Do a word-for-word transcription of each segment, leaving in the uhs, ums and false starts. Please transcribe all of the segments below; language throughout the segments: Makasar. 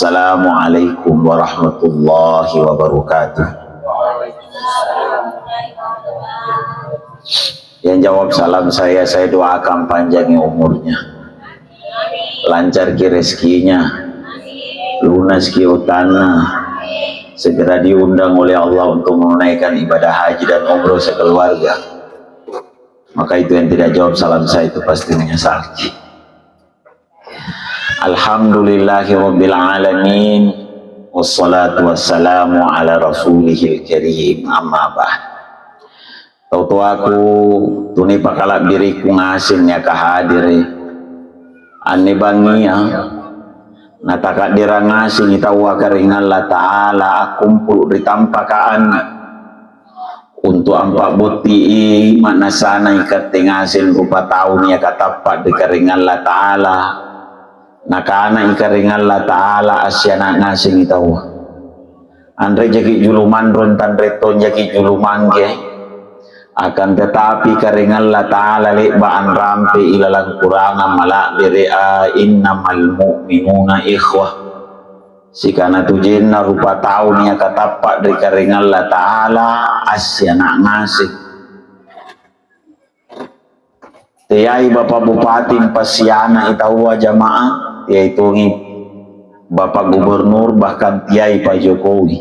Assalamualaikum warahmatullahi wabarakatuh. Yang jawab salam saya, saya doakan panjangi umurnya, lancarki rezekinya, lunaski utangna, segera diundang oleh Allah untuk menunaikan ibadah haji dan umroh sekeluarga. Maka itu yang tidak jawab salam saya itu pasti menyesalki. Alhamdulillahirabbil alamin, wassalatu wassalamu ala rasulihil karim, amma ba'd. Tau toaku, tunipakala'biriku ngaseng niaka hadere'. Anne bangngia, nataka'derang ngasengi taua Karaeng Allata'ala akkumpulu' ri tampaka anne. Untu' ampa'botti'i ma'nasana ikatte ngaseng rupatau niaka tappa' ri Karaeng Allata'ala. Nakana i Karaeng Allata'ala, assiana' ngasengi taua. Anre jaki' julu manrong, tanre tonjaki' julu mangge. Akan tetapi Karaeng Allata'ala le'ba' anrampe ilalang kurangang mala'bere'a, "Innamal mu'minuna ikhwah." Sikanatujenna rupatau niaka tappa' ri Karaeng Allata'ala assiana' ngaseng. Teai Bapa' Bupati mpassiana'i taua jama'ah, teai tongi Bapa' Gubernur, bahkan teai Pa' Jokowi.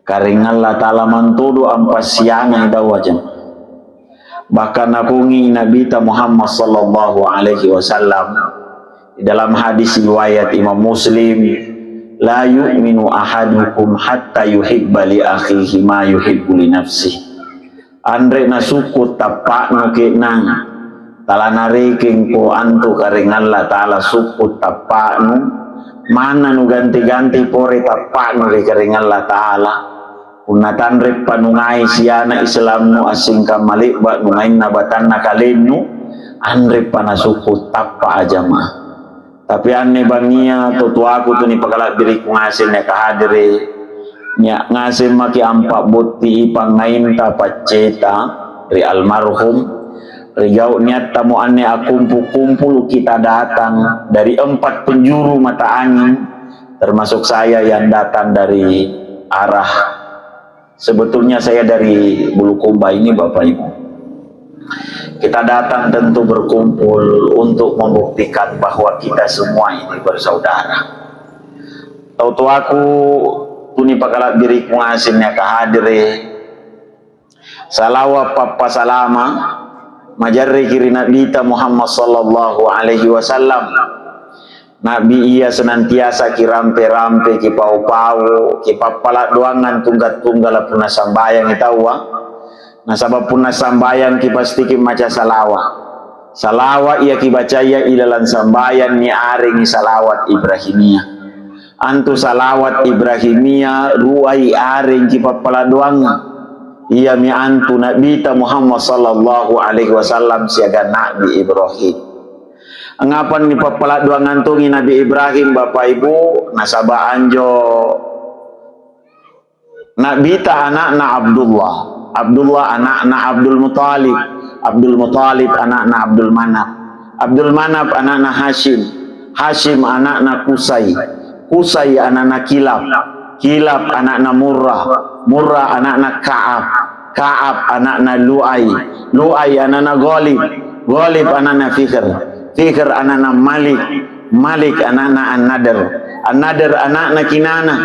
Karaeng Allata'ala mantodo ampassiana'i taua jama'ah. Bahkan nakungi Nabita Muhammad sallallahu alaihi wasallam, di dalam hadis riwayat Imam Muslim, "La yu'minu ahadukum hatta yuhibba li akhihi ma yuhibbu li nafsihi." Anre nasukku' tappa'nu ke'nanga. Talanarekengko antu Karaeng Allata'ala sukku' tappa'nu, manna nuganti-ganti pore tappa'nu ri Karaeng Allata'ala. Punna tanreppa nungai siana' Islamnu assingkamma le'ba' nungainna batanna kalennu, anreppa nasukku' tappa' ajama. Tapi anne bangngia, totoaku tunipakala'biriku ngaseng niaka hadere', nia' ngaseng maki' ampa'botti'i pangngainta pacceta ri almarhum, ri gau' niattamo anne akkumpu-kumpulu' kita datang dari empat penjuru mata angin, termasuk saya yang datang dari arah Sebetulnya saya dari Bulukumba ini, Bapak Ibu. Kita datang tentu berkumpul untuk membuktikan bahwa kita semua ini bersaudara. Tau toaku tunipakala'biriku ngaseng niaka hadere', salawa' pappasalama' majarreki ri Nabita Muhammad sallallahu alaihi wasallam. Na'bi ia senantiasa kirampe-rampe, kipau-pau, kipappala' doangang tungga-tunggala' punna sambayangi taua. Nasaba' punna sambayangki pastiki maca salawa'. Salawa' ia kibacaya ilalang sambayang niarengi salawat Ibrahimiyah. Antu salawat Ibrahimiyah ruai areng kipappala' doangang. Iami antu Na'bita Muhammad sallallahu alaihi wasallam siagang Na'bi Ibrahim. Angngapa nipappala' doangang tongi Nabi Ibrahim, Bapa' Ibu? Nasaba' anjo Na'bita ana'na Abdullah, Abdullah ana'na Abdul Muthalib, Abdul Muthalib ana'na Abdul Manaf, Abdul Manaf ana'na Hasyim, Hasyim ana'na Kusai, Kusai ana'na Kilab, Kilab ana'na Murrah, Murrah ana'na Ka'ab, Ka'ab ana'na Lu'ai, Lu'ai ana'na Ghalib, Ghalib ana'na Fikhr, Fikhr ana'na Malik, Malik ana'na An-Nadr, An-Nadr ana'na Kinana,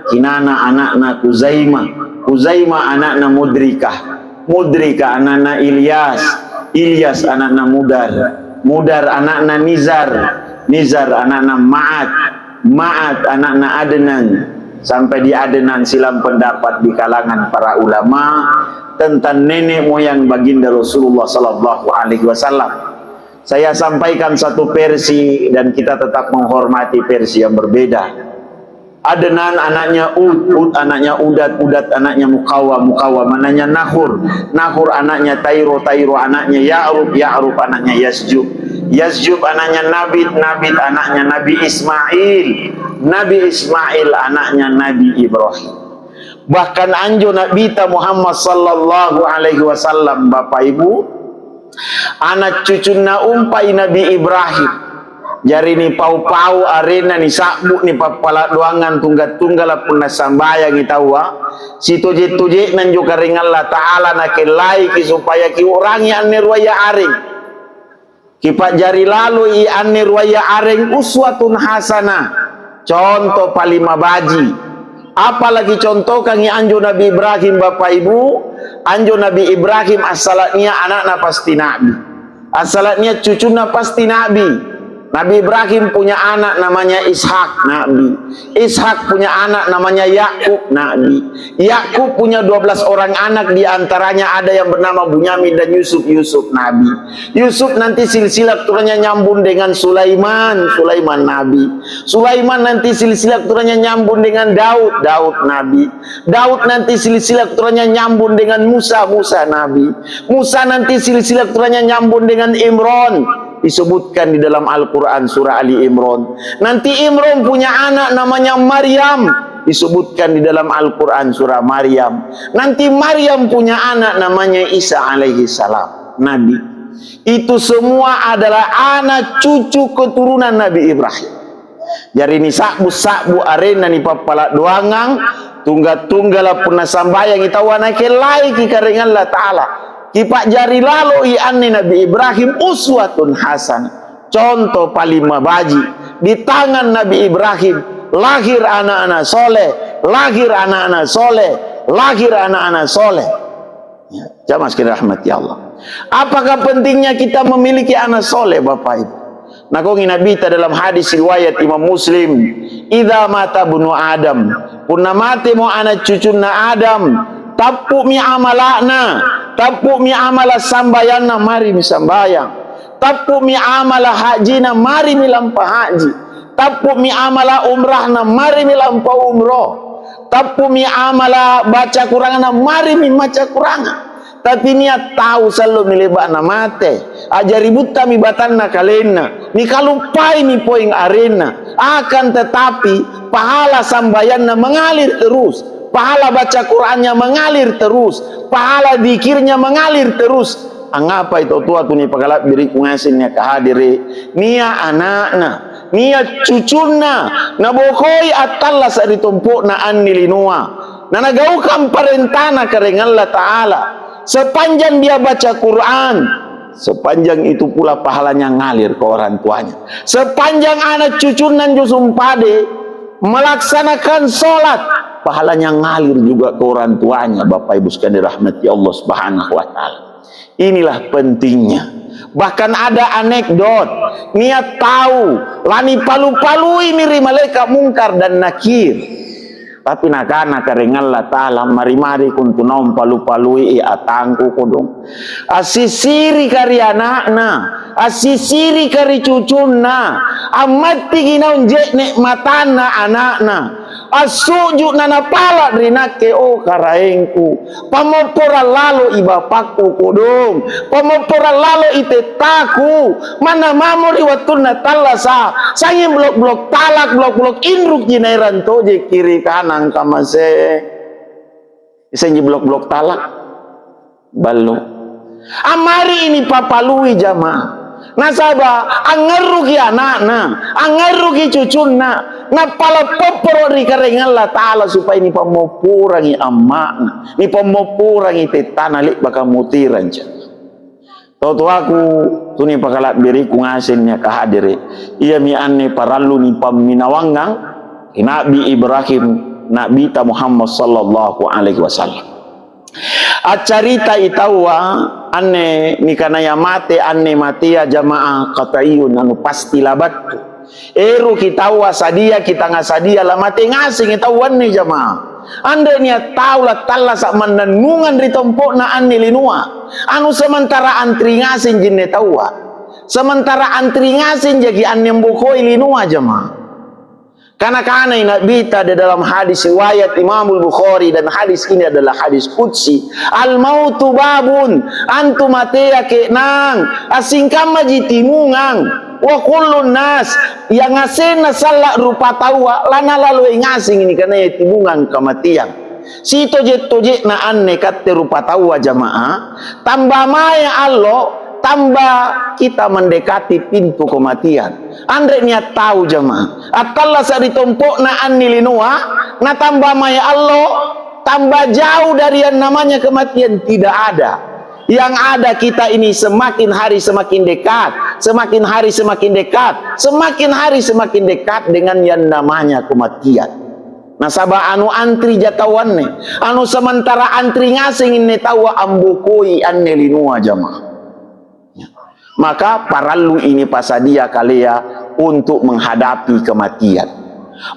Kinana ana'na Kuzaimah, Kuzaimah ana'na Mudrikah, Mudrikah ana'na Ilyas, Ilyas ana'na Mudar, Mudar ana'na Nizar, Nizar ana'na Ma'ad, Ma'ad ana'na Adnan, sampai di Adnan silang pendapat di kalangan para ulama tentang nenek moyang baginda Rasulullah sallallahu alaihi wasallam. Saya sampaikan satu versi dan kita tetap menghormati versi yang berbeda. Adnan anaknya Ud, Ud anaknya Udat, Udat anaknya Mukawa, Mukawa anaknya Nahur, Nahur anaknya Tairo, Tairo anaknya Ya'rub, Ya'rub anaknya Yasjub, Yasjub anaknya Nabit, Nabit anaknya Nabi Ismail, Nabi Ismail anaknya Nabi Ibrahim. Bahkan anjo Nabita Muhammad sallallahu alaihi wasallam, Bapak Ibu, ana' cucunna umpai Nabi Ibrahim, Jari nipau-pau arenna, nisa'bu, nipappala' doangang tungga-tunggala' punna sambayangi taua, sitoje'-toje'na anjo Karaeng Allata'ala nakellaiki supaya kiu'rangi anne ruaya areng. Kipa'jari laloi anne ruaya areng uswatun hasanah, conto paling mabaji'. Apa lakicontokangi anjo Nabi Ibrahim, Bapa Ibu? Anjo Nabi Ibrahim assala' nia' ana'na pasti na'bi. Assala' nia' cucunna pasti na'bi. Nabi Ibrahim punya anak namanya Ishak, na'bi. Ishak punya anak namanya Yakub, na'bi. Yakub punya dua belas orang anak, di antaranya ada yang bernama Bunyamin dan Yusuf, Yusuf, na'bi. Yusuf nanti silsilah keturunannya nyambung dengan Sulaiman, Sulaiman, na'bi. Sulaiman nanti silsilah keturunannya nyambung dengan Daud, Daud, na'bi. Daud nanti silsilah keturunannya nyambung dengan Musa, Musa, na'bi. Musa nanti silsilah keturunannya nyambung dengan Imran, disebutkan di dalam Al-Quran surah Ali Imran. Nanti Imran punya anak namanya Maryam, disebutkan di dalam Al-Quran surah Maryam. Nanti Maryam punya anak namanya Isa alaihi salam, Nabi. Itu semua adalah anak cucu keturunan Nabi Ibrahim. Jari nisa'bu-sa'bu arenna, nipappala' doangang tungga-tunggala' punna sambayangi taua nakellaiki Karaeng Allata'ala. Kipa'jari laloi anne Nabi Ibrahim uswatun hasanah, conto paling mabaji'. Di tangan Nabi Ibrahim lahir ana'-ana' soleh, lahir ana'-ana' soleh, lahir ana'-ana' soleh. Ya, jamaah sekalian rahmati Allah. Apakah pentingnya kita memiliki anak soleh, Bapak Ibu? Nakongi Nabita dalam hadis riwayat Imam Muslim, "Idza mata bunu Adam," punna matemo ana' cucunna Adam, tappu'mi amala'na, tappu'mi amala' sambayanna, marimi sambayang. Tappu'mi amala' hajina, marimi lampa haji. Tappu'mi amala' umrahna, marimi lampa umroh. Tappu'mi amala' baca Qur'anna, marimi maca Qur'anga. Tapi nia' tau sallo'mi le'ba'na mate, a'jari buttami batanna kalenna, nikaluppaimi poeng arenna. Akan tetapi, pahala sambayanna mengalir terus, pahala baca Qur'annya mengalir terus, pahala dzikirnya mengalir terus. Angngapai tau toa tunipakala'biriku ngaseng niaka hadere'? Nia' ana'na, nia' cucunna, nabokoi attallasa' ri tompo'na anne linoa. Nanagaukang parentana Karaeng Allata'ala. Sepanjang dia baca Quran, sepanjang itu pula pahalanya ngalir ke orang tuanya. Sepanjang anak cucunna anjo sumpade melaksanakan sholat, pahalanya ngalir juga ke orang tuanya, Bapak Ibu sekalian dirahmati Allah Subhanahu wa Ta'ala. Inilah pentingnya. Bahkan ada anekdot, nia' tau lanipalu-paluimi ri malaeka' Mungkar dan Nakir. Tapi nakana Karaeng Allata'ala, "Mari-mari kuntu naung palu-palui atangku kodong." Assisirika ri ana'na, assisirika ri cucunna, ammattiki naung je'ne' matanna ana'na. Assu'ju' nanapala' ri nakke, o Karaengku. Pammopporang laloi bapakku kodong. Pammopporang laloi tettaku. Manna mamo ri wattunna tallasa', sangnging blok-blok talak, blok-blok inrukji naerang tojeng kiri kanang kamase. Isenji blok-blok talak. Ballo. Ammari ini papalui jamaah. Nasaba' angngarruki ana'na, angngarruki cucunna, nappala' popporo' ri Karaeng Allata'ala supaya nipammopporangi amma'na, nipammopporangi tettana le'baka mutirang jamaah. Tau-toaku tunipakala'biriku ngaseng niaka hadere', iami anne parallu nipamminawangang ri Na'bi Ibrahim, Na'bita Muhammad sallallahu alaihi wasallam. Accaritai taua anne nikanaya mate, anne matea jamaah qat'iyun, anu pasti labattu. Eroki taua sadiaki tanga sadia, lamate ngasengi taua anne jamaah. Anre nia' tau lattallasa' mannannungang ri tompo'na anne linoa. Anu sementara antri ngaseng jinne taua. Sementara antri ngaseng jaki anne ambokoi linoa jamaah. Kana-kanai Na'bita di dalam hadis riwayat Imamul Bukhari, dan hadis ini adalah hadis qudsi, "Al-mautu babun," antu matea ke'nang, assingkammaji timungang, "wa kullun nas," yangasenna salla' rupataua lanalaloi ngaseng nikanaya timungang kamateang. Sitoje'-toje'na anne katte rupataua jamaah, tamba mae allo, Tamba kita mendekati pintu kematian. Anre nia' tau, jamaah, attallasa' ri tompo'na anne linoa, natamba mae allo, tamba jauh dari yang namanya kematian, tidak ada. Yang ada kita ini semakin hari semakin dekat, semakin hari semakin dekat, semakin hari semakin dekat dengan yang namanya kematian. Nasaba' anu antri ja taua anne, anu sementara antri ngaseng anne taua ambokoi anne linoa, jamaah. Maka parallui nipasadia kalea untuk menghadapi kematian.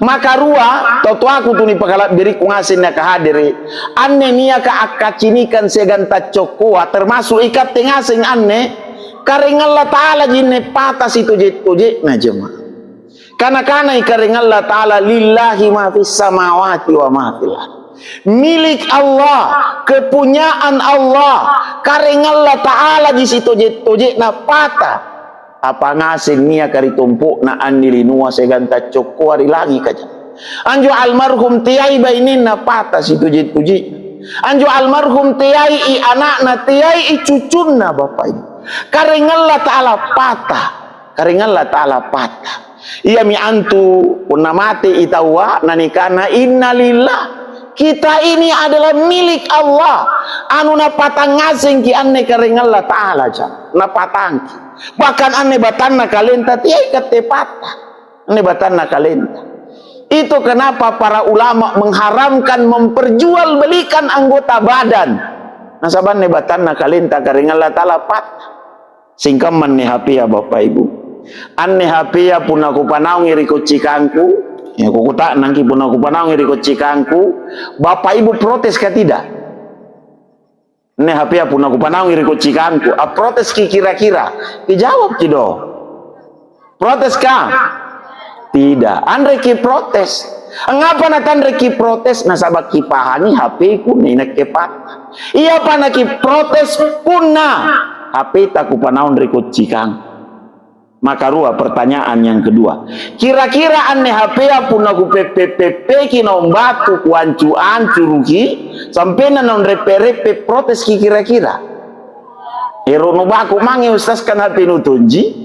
Maka rua, tau-toaku tunipakala'birikku ngaseng nakahadere', anne niaka akkacinikang siagang taccokkoa, termasuk ikatte ngaseng anne, Karaeng Allata'alaji anne pata sitoje'-toje'na, jamaah. Kana-kanai Karaeng Allata'ala, "Lillahi ma fis samawati wa ma fil ard." Milik Allah, kepunyaan Allah, Karaeng Allata'alaji sitoje'-toje'na pata. Apa ngaseng niaka ri tompo'na anne linoa siagang taccokkoa ri langika, jamaah. Anjo almarhum teai bainenna pata sitoje'-toje'na. Anjo almarhum teai i ana'na, teai i cucunna, Bapa Ibu. Karaeng Allata'ala pata. Karaeng Allata'ala pata. Iami antu punna matei taua nanikana, "Innalillah." Kita ini adalah milik Allah. Anu napatang ngasengki anne Karaeng Allata'ala, jamaah. Napatangki. Bahkan anne batanna kalenta teai katte pata. Anne batanna kalenta. Itu kenapa para ulama mengharamkan memperjualbelikan anggota badan. Nasaba' anne batanna kalenta Karaeng Allata'ala pata. Singkamma anne H P-a, Bapa Ibu. Anne H P-a punna kupanaungi ri koccikangku, ya, kukuta'nangki, punna kupanaungi ri koccikangku, Bapa Ibu protes ka tidak? Anne H P-a punna kupanaungi ri koccikangku, approteski kira-kira? Kijawabki do. Proteska? Tidak. Anreki protes. Angngapa natanreki protes? Nasaba' kipahangi H P-ku na inakke pata. Iapa nakiprotes punna H P-ta kupanaung ri koccikang. Maka rua pertanyaan yang kedua. Kira-kira anne H P-a punna kupeppe-peppeki naung batu, kuancu-ancuruki, sampenna naung reppe-reppe, proteski kira-kira? Ero' nubako mange, Ustaz, kan H P-nu tonji?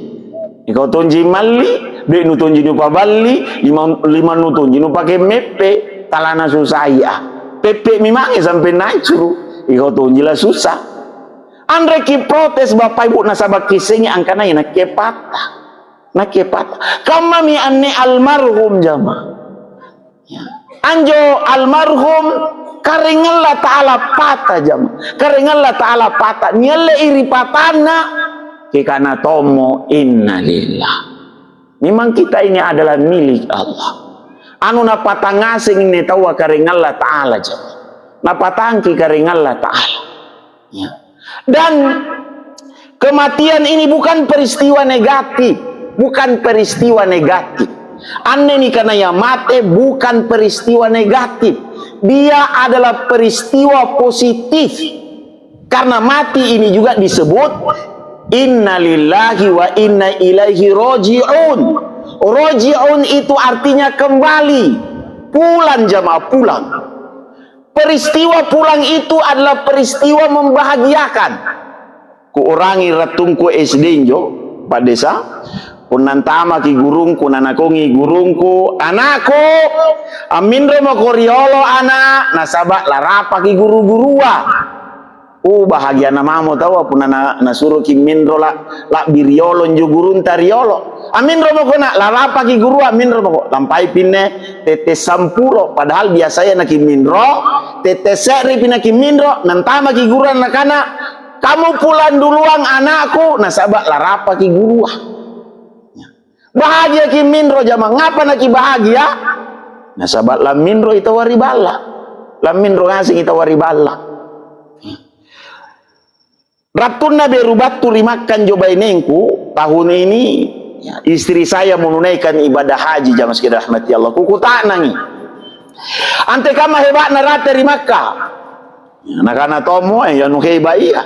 Ikau tonji malli, be'nu tonji nupaballi, lima-, limannu tonji nupake meppe, tala nasusai a. Peppe'mi mange sampe nancuru', ikau tonji lasusa. Anreki protes, Bapa Ibu, nasaba' kiassengi angkana inakke pata. Nakke pata. Kammami anne almarhum, jama. Ya. Anjo almarhum Karaeng Allata'ala pata, jama. Karaeng Allata'ala pata. Niallei ri patanna, kikana tommo, "Innalillah." Memang kita ini adalah milik Allah. Anu napatang ngaseng anne taua Karaeng Allata'ala, jama. Napatangki Karaeng Allata'ala. Ya. Dan kematian ini bukan peristiwa negatif, bukan peristiwa negatif. Anne nikanaya mate bukan peristiwa negatif. Dia adalah peristiwa positif. Karena mati ini juga disebut innalillahi wa inna ilaihi raji'un. Raji'un itu artinya kembali, pulang, jamaah, pulang. Peristiwa pulang itu adalah peristiwa membahagiakan. Kuu'rangi rattungku S D injo, Pak Desa, punna antamaki gurungku, nanakongi gurungku, "Anakku, amminromako riolo, Ana', nasaba' larapaki guru-gurua." Uh, bahagiana mamo taua punna na-, nasuroki minro la-, la'bi riolo injo gurunta riolo. "Amminromako, Na', larapaki gurua, amminromako." Lampai pinne tette' sampulo, padahal biasaya nakiminro tette' se'repi nakiminro, nantamaki gurua nakana, "Kamu pulang duluang, anakku, nasaba' larapaki gurua." Bahagiaki minro, jama. Ngapa nakibahagia? Nasaba' lamminroi taua ri balla'. Lamminro ngasengi taua ri balla'. Rattunna beru battu ri Makkah anjo bainengku, tahun ini, ya, istri saya menunaikan ibadah haji, jamaah sekalian rahmati Allah. Kukuta'nangi, "Antekamma heba'na rate ri Makkah?" Ya, nakana tommo, "Eh, anu heba' iya.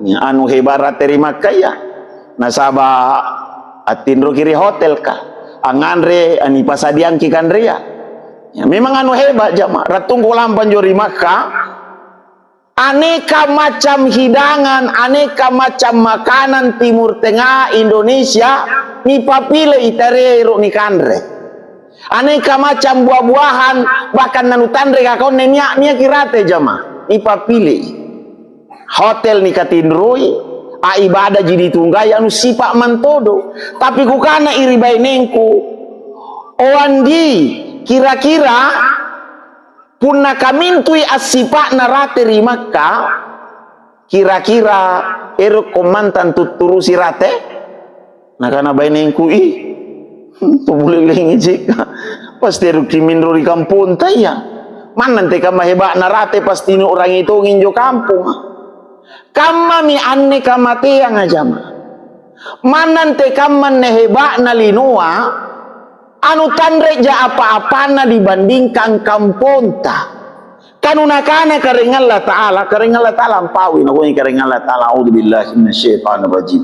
Ya, anu heba' rate ri Makkah iya. Nasaba' attinroki ri hotelka. Angnganre, anipasadiangki kanrea." Ya, memang anu heba', jama. Rattungku lampa anjo ri Makkah, Aneka macam hidangan, aneka macam makanan Timur Tengah, Indonesia, nipapilei tarea ero' nikanre. Aneka macam buah-buahan, bahkan nanutanre kakaunne nia', niaki rate jama, nipapilei. Hotel nikatinroi, a ibadaji ditunggai, anu sipa' mantodo. Tapi kukana iri bainengku, "O Andi, kira-kira punna kamintui assipa'na rate ri Makkah, kira-kira erokko mantang tutturusi rate?" Nakana bainengku, "Ih, tu bulelengi cika. Pasti erokki minro ri kamponta iya. Manna antekamma heba'na rate, pasti niu'rangi tongi injo kamponga." Kammami anne kamateanga jama. Manna antekamma anne heba'na linoa, anu tanreja apa-apanna dibandingkang kamponta. Kanu nakana Karaeng Allata'ala, Karaeng Allata'ala ampaui, nakuani Karaeng Allata'ala, "A'udzubillahi minasyaitonirrajim.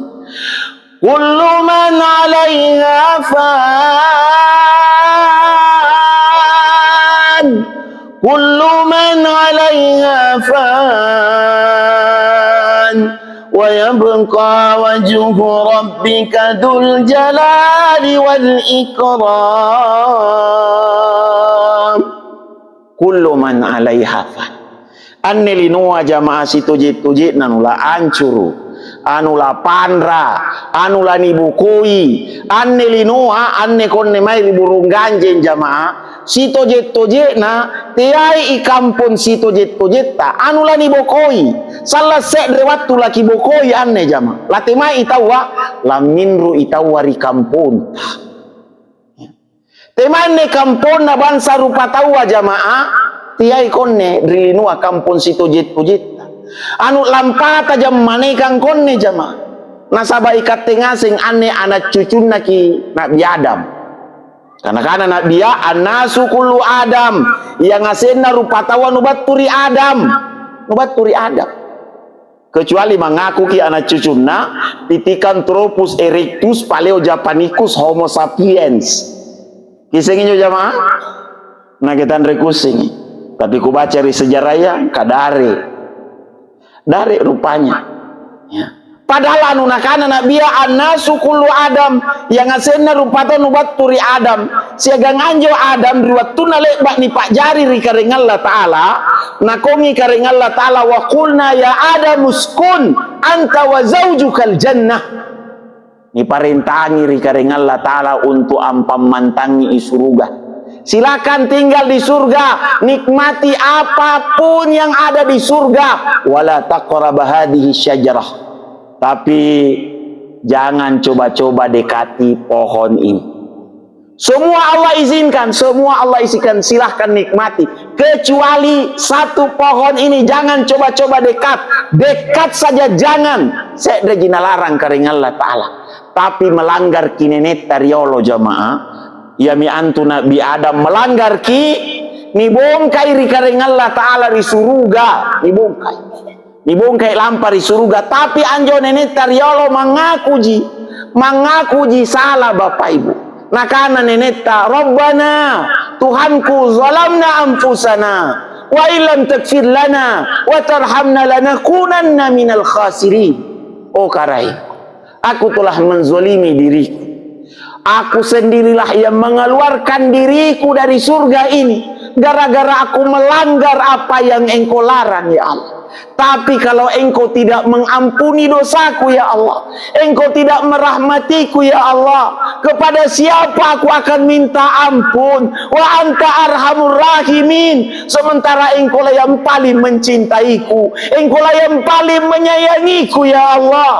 Kullu man 'alaiha fan, kullu man 'alaiha fan, wa yabqa wajhu rabbika dzul jalali wal ikram." Kullu man 'alaiha fan. Anne linoa jama'ah sitoje'-toje'na anu laancuru', anu lapanra', anu lanibokoi. Anne linoa, anne konne mae ri burung ganjeng jama'ah, sitoje'-toje'na teai i kampong sitoje'-tojetta, anu lanibokoi. Sallang se're wattu lakibokoi anne jama. Latemai taua, laminroi taua ri kamponta. Temanne kamponna bansa rupataua jama'ah, teai konne ri linoa kampong sitoje'-tojetta. Anu lampata jammanekang konne jama'ah. Nasaba' ikatte ngaseng anne ana' cucunnaki Na'bi Adam. Kana-kana Na'bia, "Annasu kullu Adam," iangasenna rupataua nubattu ri Adam. Nubattu ri Adam. Kecuali mangakuki ana' cucunna, Pithecanthropus erectus, Paleojavanicus, Homo sapiens. Kisengi injo jama'ah? Nakitanre kuassengi. Tapi kubaca ri sejaraya, kadare. Dare rupanya. Ya. Padahal anu nakana Na'bia, "Annasu kullu Adam," iangasenna rupataua nubattu ri Adam. Siagang anjo Adam ri wattunna le'ba' nipa'jari ri Karaeng Allata'ala, nakongi Karaeng Allata'ala, "Wa qulna ya Adam uskun anta wa zaujukal jannah." Niparentangi ri Karaeng Allata'ala untu' ampammantangi i suruga. "Silakan tinggal di surga, nikmati apapun yang ada di surga. Wala taqraba hadhihi syajarah." Tapi jangan coba-coba dekati pohon ini. Semua Allah izinkan, semua Allah izinkan, silahkan nikmati. Kecuali satu pohon ini jangan coba-coba dekat. Dekat saja jangan. Se'reji nalarang Karaeng Allata'ala. Tapi melanggarki nenetta riolo jama'ah. Iami antu Na'bi Adam melanggarki, nibongkai ri Karaeng Allata'ala ri suruga. Nibongkai. Nibongkai lampa ri suruga, tapi anjo nenetta riolo mangakuji, mangakuji sala, Bapa Ibu. Nakana nenetta, "Rabbana, Tuhanku, zalamna anfusana, wa illam taghfir lana, wa tarhamna lanakunanna minal khasirin." Oh, Karaeng. Aku telah menzalimi diriku. Aku sendirilah yang mengeluarkan diriku dari surga ini gara-gara aku melanggar apa yang Engkau larang, ya Allah. Tapi kalau Engkau tidak mengampuni dosaku, ya Allah, Engkau tidak merahmatiku, ya Allah, kepada siapa aku akan minta ampun? Wa anta arhamur rahimin. Sementara Engkaulah yang paling mencintaiku, Engkaulah yang paling menyayangiku, ya Allah.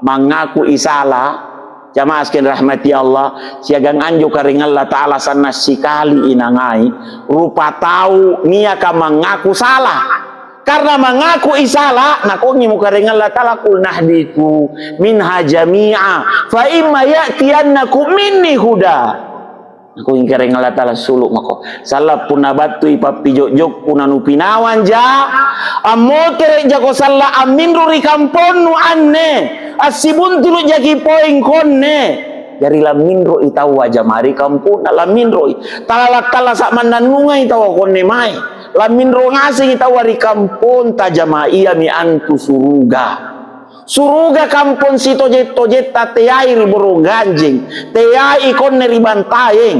Mangaku isala, jamaah sekalian rahmati Allah, siagang anjo Karaeng Allata'ala sanna' sikali inangai rupa tau niaka mangaku sala. Karena mangaku isala, nakongimo Karaeng Allata'ala, "Qulnahbitu minha jami'a, fa imma ya'tiyannakum minni huda." Nakuingkareng Allata'ala sulu' mako. Salla' punna battui pappijo'jokku nanupinawang ja, ammotere' jako salla' amminro ri kamponnu anne, assibuntulu' jaki poeng konne. Jari lamminro'i taua jama ri kamponna, lamminro'i. Tala lattallasa' mannannungai taua konne mae. Lamminro ngasengi taua ri kamponta, jama'ah, iami antu suruga. Suruga kampong sitoje'-tojetta, teai ri borong ganjeng, teai konne ri bantaeng.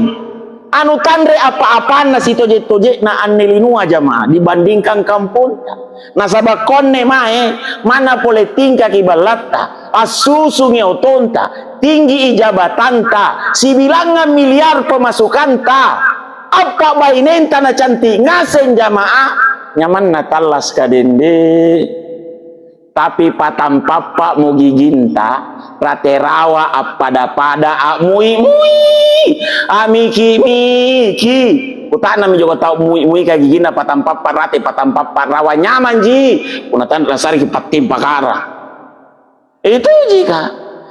Anu tanre apa-apanna sitoje'-toje'na anne linoa, jama'ah, dibandingkan kamponta. Nasaba' konne mae, manna pole tingkaki ballatta, assusungi otonta, tinggii jabatanta, sibilangngang miliar pemasukanta, appa' bainenta nacanti' ngaseng, jama'ah, nyamanna tallasaka dende. Tapi patampappa'mo giginta, rate rawa, appada-pada, a'mui-mui, a'miki-miki. Kuta'nammi joko tau mui-muika giginna, patampappa' rate, patampappa' rawa, nyamanji. Punna tanre nasareki pattimpa kara. Ituji, Ka'.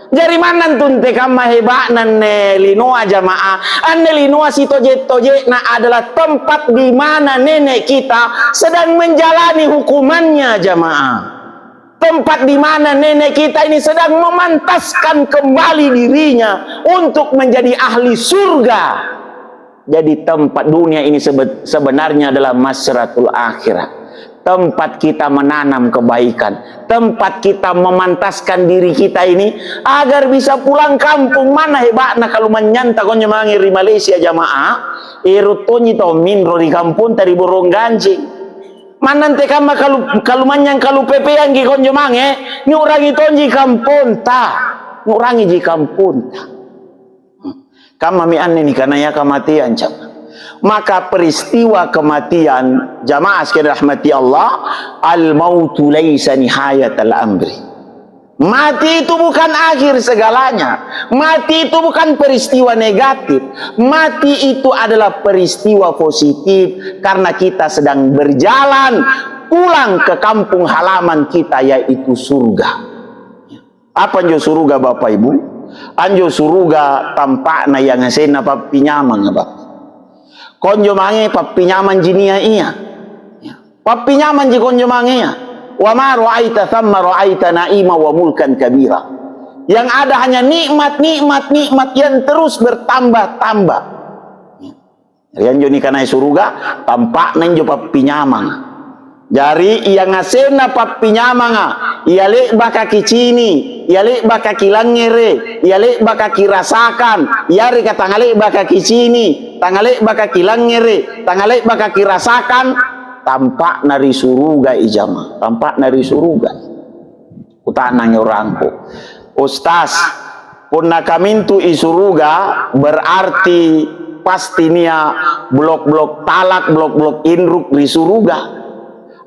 Jari manna antu antekamma heba'na anne linoa, jama'ah. Anne linoa sitoje'-toje'na adalah tempat di mana nenek kita sedang menjalani hukumannya, jama'ah. Tempat di mana nenek kita ini sedang memantaskan kembali dirinya untuk menjadi ahli surga. Jadi, tempat dunia ini sebe-, sebenarnya adalah masratul akhirah. Tempat kita menanam kebaikan, tempat kita memantaskan diri kita ini agar bisa pulang kampung. Manna heba'na kalumanynyanta konjo mange ri Malaysia, jama'ah. Ero' tonji tau minro ri kamponta ri borong ganjeng. Manna antekamma kalu-, kalumanynyang kalupepeangki konjo mange, niu'rangi tonji kamponta. Niu'rangiji kamponta. Kammami anne nikanaya kamateang, jama-. Maka peristiwa kematian, jamaah sekalian rahmati Allah, al-mautu laisa nihayatal amri. Mati itu bukan akhir segalanya. Mati itu bukan peristiwa negatif. Mati itu adalah peristiwa positif karena kita sedang berjalan pulang ke kampung halaman kita, yaitu surga. Apa anjo suruga, Bapa Ibu? Anjo suruga tampa'na iangasenna pappinyamanga, Bapa. Konjo mange pappinyamang jinia ia. Ya. Pappinyamanji konjo mangea. "Wa ma ra'aita thamma ra'aita na'ima wa mulkan kabira." Yang ada hanya nikmat, nikmat, nikmat yang terus bertambah-tambah. Ya. Ri anjo nikanai suruga, tampa'na injo pappinyamanga. Jari, iangasenna pappinyamanga, ia le'baka kicini', ia le'baka kilangngere', ia le'baka kirasakan, iareka tangale'baka kicini', tangale'baka kilangngere', tangale'baka kirasakan, tampa'na ri suruga i jama, tampa'na ri suruga. Kuta'nangi orangku, "Ustaz, punna kamintu i suruga, berarti pasti nia' blok-blok talak, blok-blok inruk ri suruga.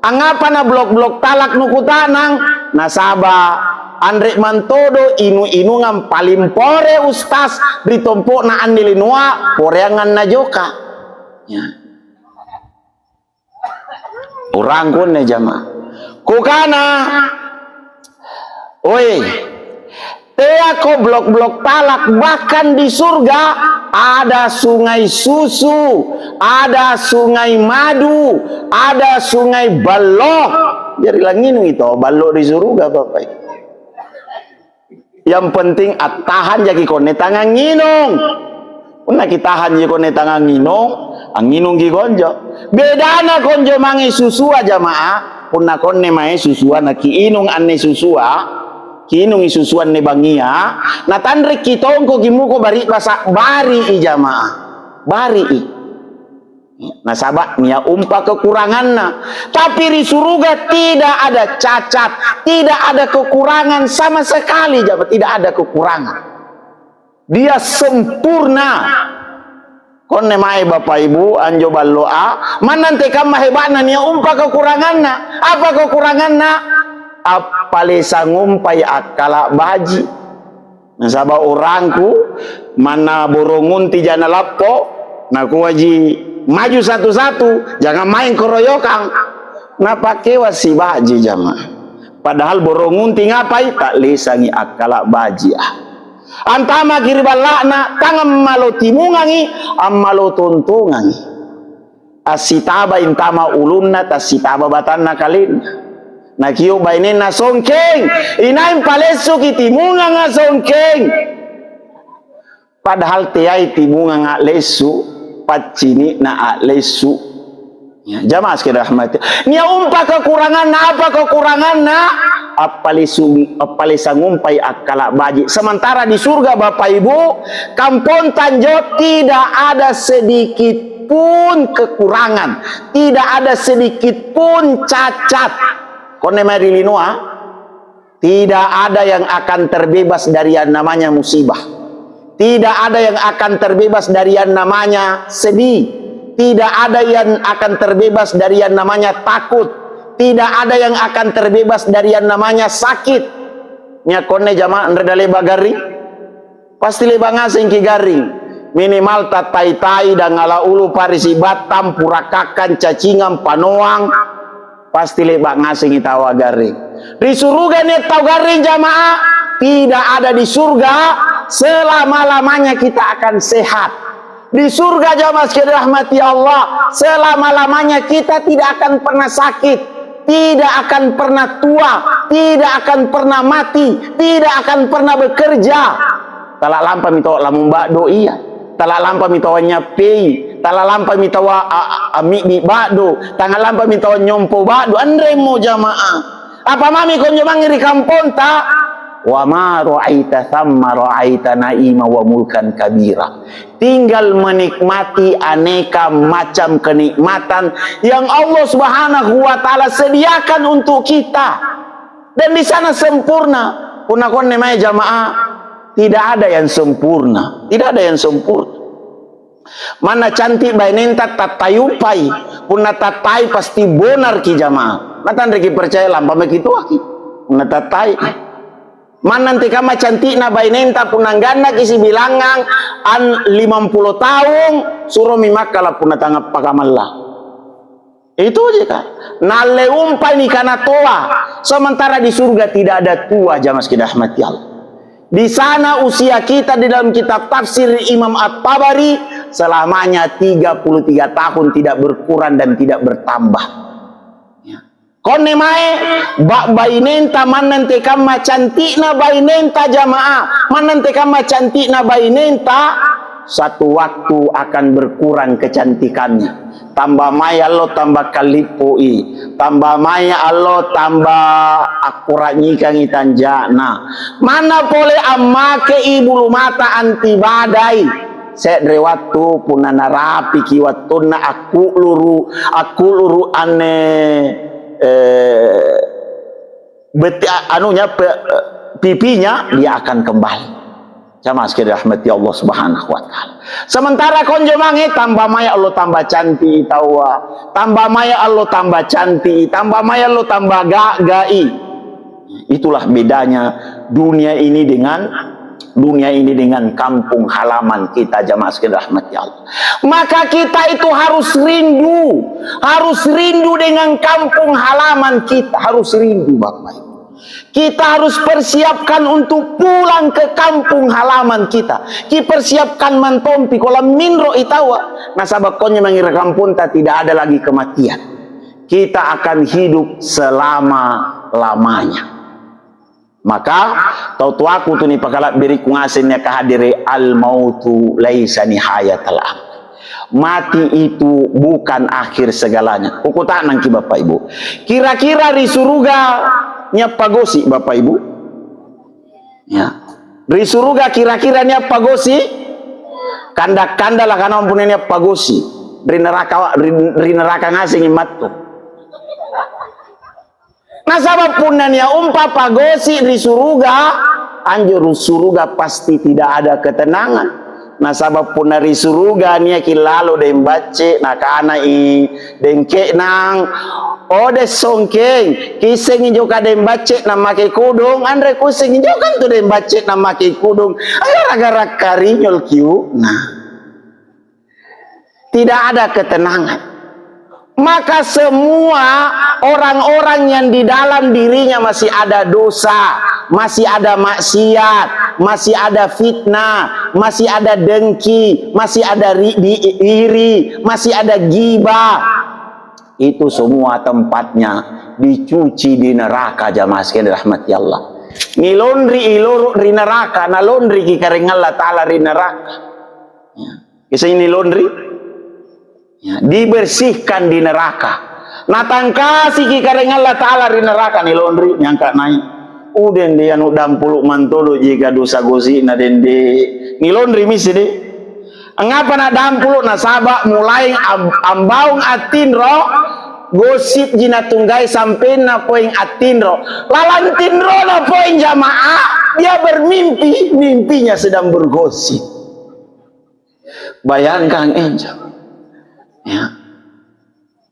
Angngapa na blok-blok talak nukuta'nang? Nasaba' anre mantodo inu-inungang paling pore, Ustaz, ri tompo'na anne linoa, poreangang najoka." Ya. Urangku anne jama. Kukana, "Oi, teako blok-blok talak, bahkan di surga ada sungai susu, ada sungai madu, ada sungai ballo." Jari langnginungi to ballo ri suruga, Bapak. Yang penting attahan jaki konne tangang nginung. Punna kitahanji konne tangang nginung, angnginungki konjo. Bedana konjo mange susua, jamaah, punna konne mae susua nakiinung anne susua, kiinungi susua anne bangngia, natanrekki tongkoki muko bari'basa', bari'i, jamaah. Bari'i. Nasaba' nia' umpa kekuranganna. Tapi ri suruga tidak ada cacat, tidak ada kekurangan sama sekali, jama, tidak ada kekurangan. Dia sempurna. Konne mae Bapak Ibu, anjo balloa, manna antekamma heba'na nia' umpa kekuranganna. Apa kekuranganna? Appalesang umpai akkala' baji'. Nasaba' urangku, manna borong unti jana lappo, nakuaji, "Maju satu-satu, jangang maeng koroyokang." Napakewa siba'ji jama. Padahal borong unti ngapai? Ta'lesangi akkala' baji'a. Antamaki ri balla'na, tangang malo timungangi, ammalo tontongangi. Assitabai antama' ulunna, tassitaba batanna kalenna. Nakio' bainenna songkeng, "Inai palessuki timunganga songkeng?" Padahal teai timunganga lessu, paccini'na a'lessu. Ya, jamaah sekalian rahmati. Nia' umpa kekuranganna, apa kekuranganna? Appalisung-, appalisangumpai akkala' baji'. Sementara di surga, Bapak Ibu, kampong tanjo tidak ada sedikit pun kekurangan, tidak ada sedikit pun cacat. Konne mae ri linoa, tidak ada yang akan terbebas dari yang namanya musibah. Tidak ada yang akan terbebas dari yang namanya sedih. Tidak ada yang akan terbebas dari yang namanya takut. Tidak ada yang akan terbebas dari yang namanya sakit. Nia' konne jamaah anre daleba garring. Pasti le'ba' ngasengki' garring. Minimal tattai-tai, dangala ulu, parisi' battang, purakakkang, cacingang, panoang, pasti le'ba' ngasengi taua garring. Ri suruga nia' tau garring, jamaah? Tidak ada di surga selama-lamanya kita akan sehat. Di surga, jamaah sekalian rahmati Allah, selama-lamanya kita tidak akan pernah sakit, tidak akan pernah tua, tidak akan pernah mati, tidak akan pernah bekerja. Tala lampami tau lamung ba'do, iya. Tala lampami tau anynyappei. Tala lampami tau a-, a-, a-, ammi'bi ba'do. Tala lampami tau anynyompo ba'do. Anremmo, jamaah. Apa mami konjo mange ri kamponta? Wa ma ra'aita thamma ra'aita na'ima wa mulkan kabira. Tinggal menikmati aneka macam kenikmatan yang Allah Subhanahu wa Ta'ala sediakan untuk kita. Dan di sana sempurna. Punna konne mae jamaah, tidak ada yang sempurna. Tidak ada yang sempurna. Manna cantik bainenta tattayumpai. Punna tattai pasti bonarki jamaah. Natanreki percaya lampa maki tuaki. Punna tattai. Manna antekamma cantikna bainenta punna gannaki sibilangngang an-, limampulo taung, suromi makkala punna tangappaka malla. Itu aja, Kak. Nalle umpai nikana toa, sementara di surga tidak ada tua, jamaah sekalian rahmati Allah. Di sana usia kita di dalam kitab tafsir Imam At-Tabari, selamanya tiga puluh tiga tahun tidak berkurang dan tidak bertambah. Ya. Konne mae, ba-, bainenta manna antekamma cantikna bainenta jamaah, manna antekamma cantikna bainenta, satu waktu akan berkurang kecantikannya. Tamba mae allo tamba kalippu'i, tamba mae allo tamba akkura'nyikangi tanja'na. Manna pole ammakei bulu mata anti badai, se're wattu punna narapiki wattunna akku'luru-, akku'luru anne, eh, beti-, a-, anunya, pe-, pipinya, dia akan kembali. Jamaah sekalian rahmati Allah Subhanahu wa Ta'ala. Sementara konjo mange, tamba mae allo tamba cantik taua, tamba mae allo tamba cantik, tamba mae allo tamba ga'gai. Itulah bedanya dunia ini dengan, dunia ini dengan kampung halaman kita, jamaah sekalian rahmati Allah. Maka kita itu harus rindu, harus rindu dengan kampung halaman kita, harus rindu, Bapak Ibu. Kita harus persiapkan untuk pulang ke kampung halaman kita. Kipersiapkan mantompi, kolam minro itawa. Nasaba konjo mange ri kamponta tidak ada lagi kematian. Kita akan hidup selama-lamanya. Maka, tau toaku tu nipakala'biriku ngaseng niaka hadere, al-mautu laisa nihayatal amr. Mati itu bukan akhir segalanya. Kukuta'nangki Bapak Ibu. Kira-kira ri suruga nia' pagosi, Bapak Ibu? Ya. Ri suruga kira-kira nia' pagosi? Kanda-kanda lakanaung punna nia' pagosi. Ri neraka, ri, ri neraka ngasengi mattu. Nasaba punna nia' umpa pagosi ri suruga, anjo ri suruga pasti tidak ada ketenangan. Nasaba punna ri suruga niaki lalo deng bacce, nakanai deng ke'nang, "O deng songkeng, kiissengi joka deng bacce nammake kudung?" "Anre kuissengi joka antu deng bacce nammake kudung, gara-gara karinyol kiu'na." Tidak ada ketenangan. Maka semua orang-orang yang di dalam dirinya masih ada dosa, masih ada maksiat, masih ada fitnah, masih ada dengki, masih ada ri-, di-, iri, masih ada gibah, itu semua tempatnya dicuci di neraka, jamaah sekalian rahmati Allah. Nilonri iloro ri neraka, nalonriki Karaeng Allah Ta'ala ri neraka. Ya. Kiissengi nilonri? Ya, dibersihkan di neraka. Natangkasiki Karaeng Allata'ala ri neraka, nilonri, niangka' nai'. Udeng di anu dampulu' mantolo'ji ka dosa gosi'na dende. Nilonri misi deh. Angngapa nadampulu'? Nasaba' mulai am-, ambaung attinro, gosipji natunggai sampenna poeng attinro. Lalang tinrona poeng jama'ah, dia bermimpi, mimpinya sedang bergosip. Bayangkan, eh, jama-, ya.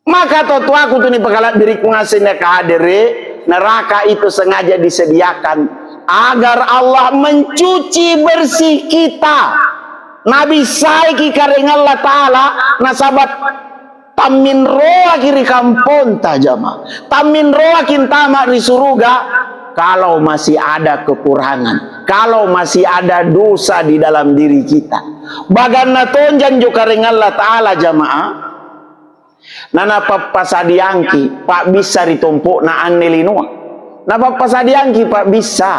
Maka totoaku tu nipakala'biriku ngaseng nakahadere', neraka itu sengaja disediakan agar Allah mencuci bersih kita. Nabissaiki Karaeng Allata'ala, nasaba' tamminroaki ri kamponta, jama. Tamminroaki antama' ri suruga kalau masih ada kekurangan, kalau masih ada dosa di dalam diri kita. Baganna tonja anjo Karaeng Allata'ala, jama'ah. Nanapappasadiangki pa'bissa ri tompo'na anne linoa. Napappasadiangki pa'bissa,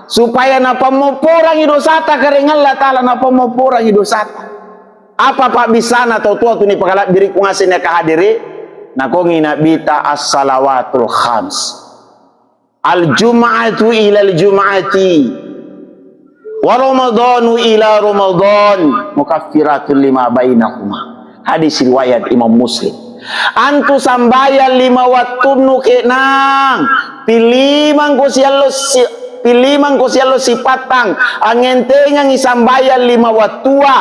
supaya napammopporangi dosata Karaeng Allata'ala, napammopporangi dosata. Apa pa'bissana tau toa tu nipakala'biriku ngaseng nakahadere'? Nakongi Nabita, "As-salawatul khams." Al-jum'atu ilal jum'ati, wa ramadhanu ila ramadhan, mukaffiratun lima bainahuma. Hadis riwayat Imam Muslim. Antu sambayang lima wattunnu ke'nang, pillimangko siallo si-, pillimangko siallo sipattang, angngentengangi sambayang lima wattua.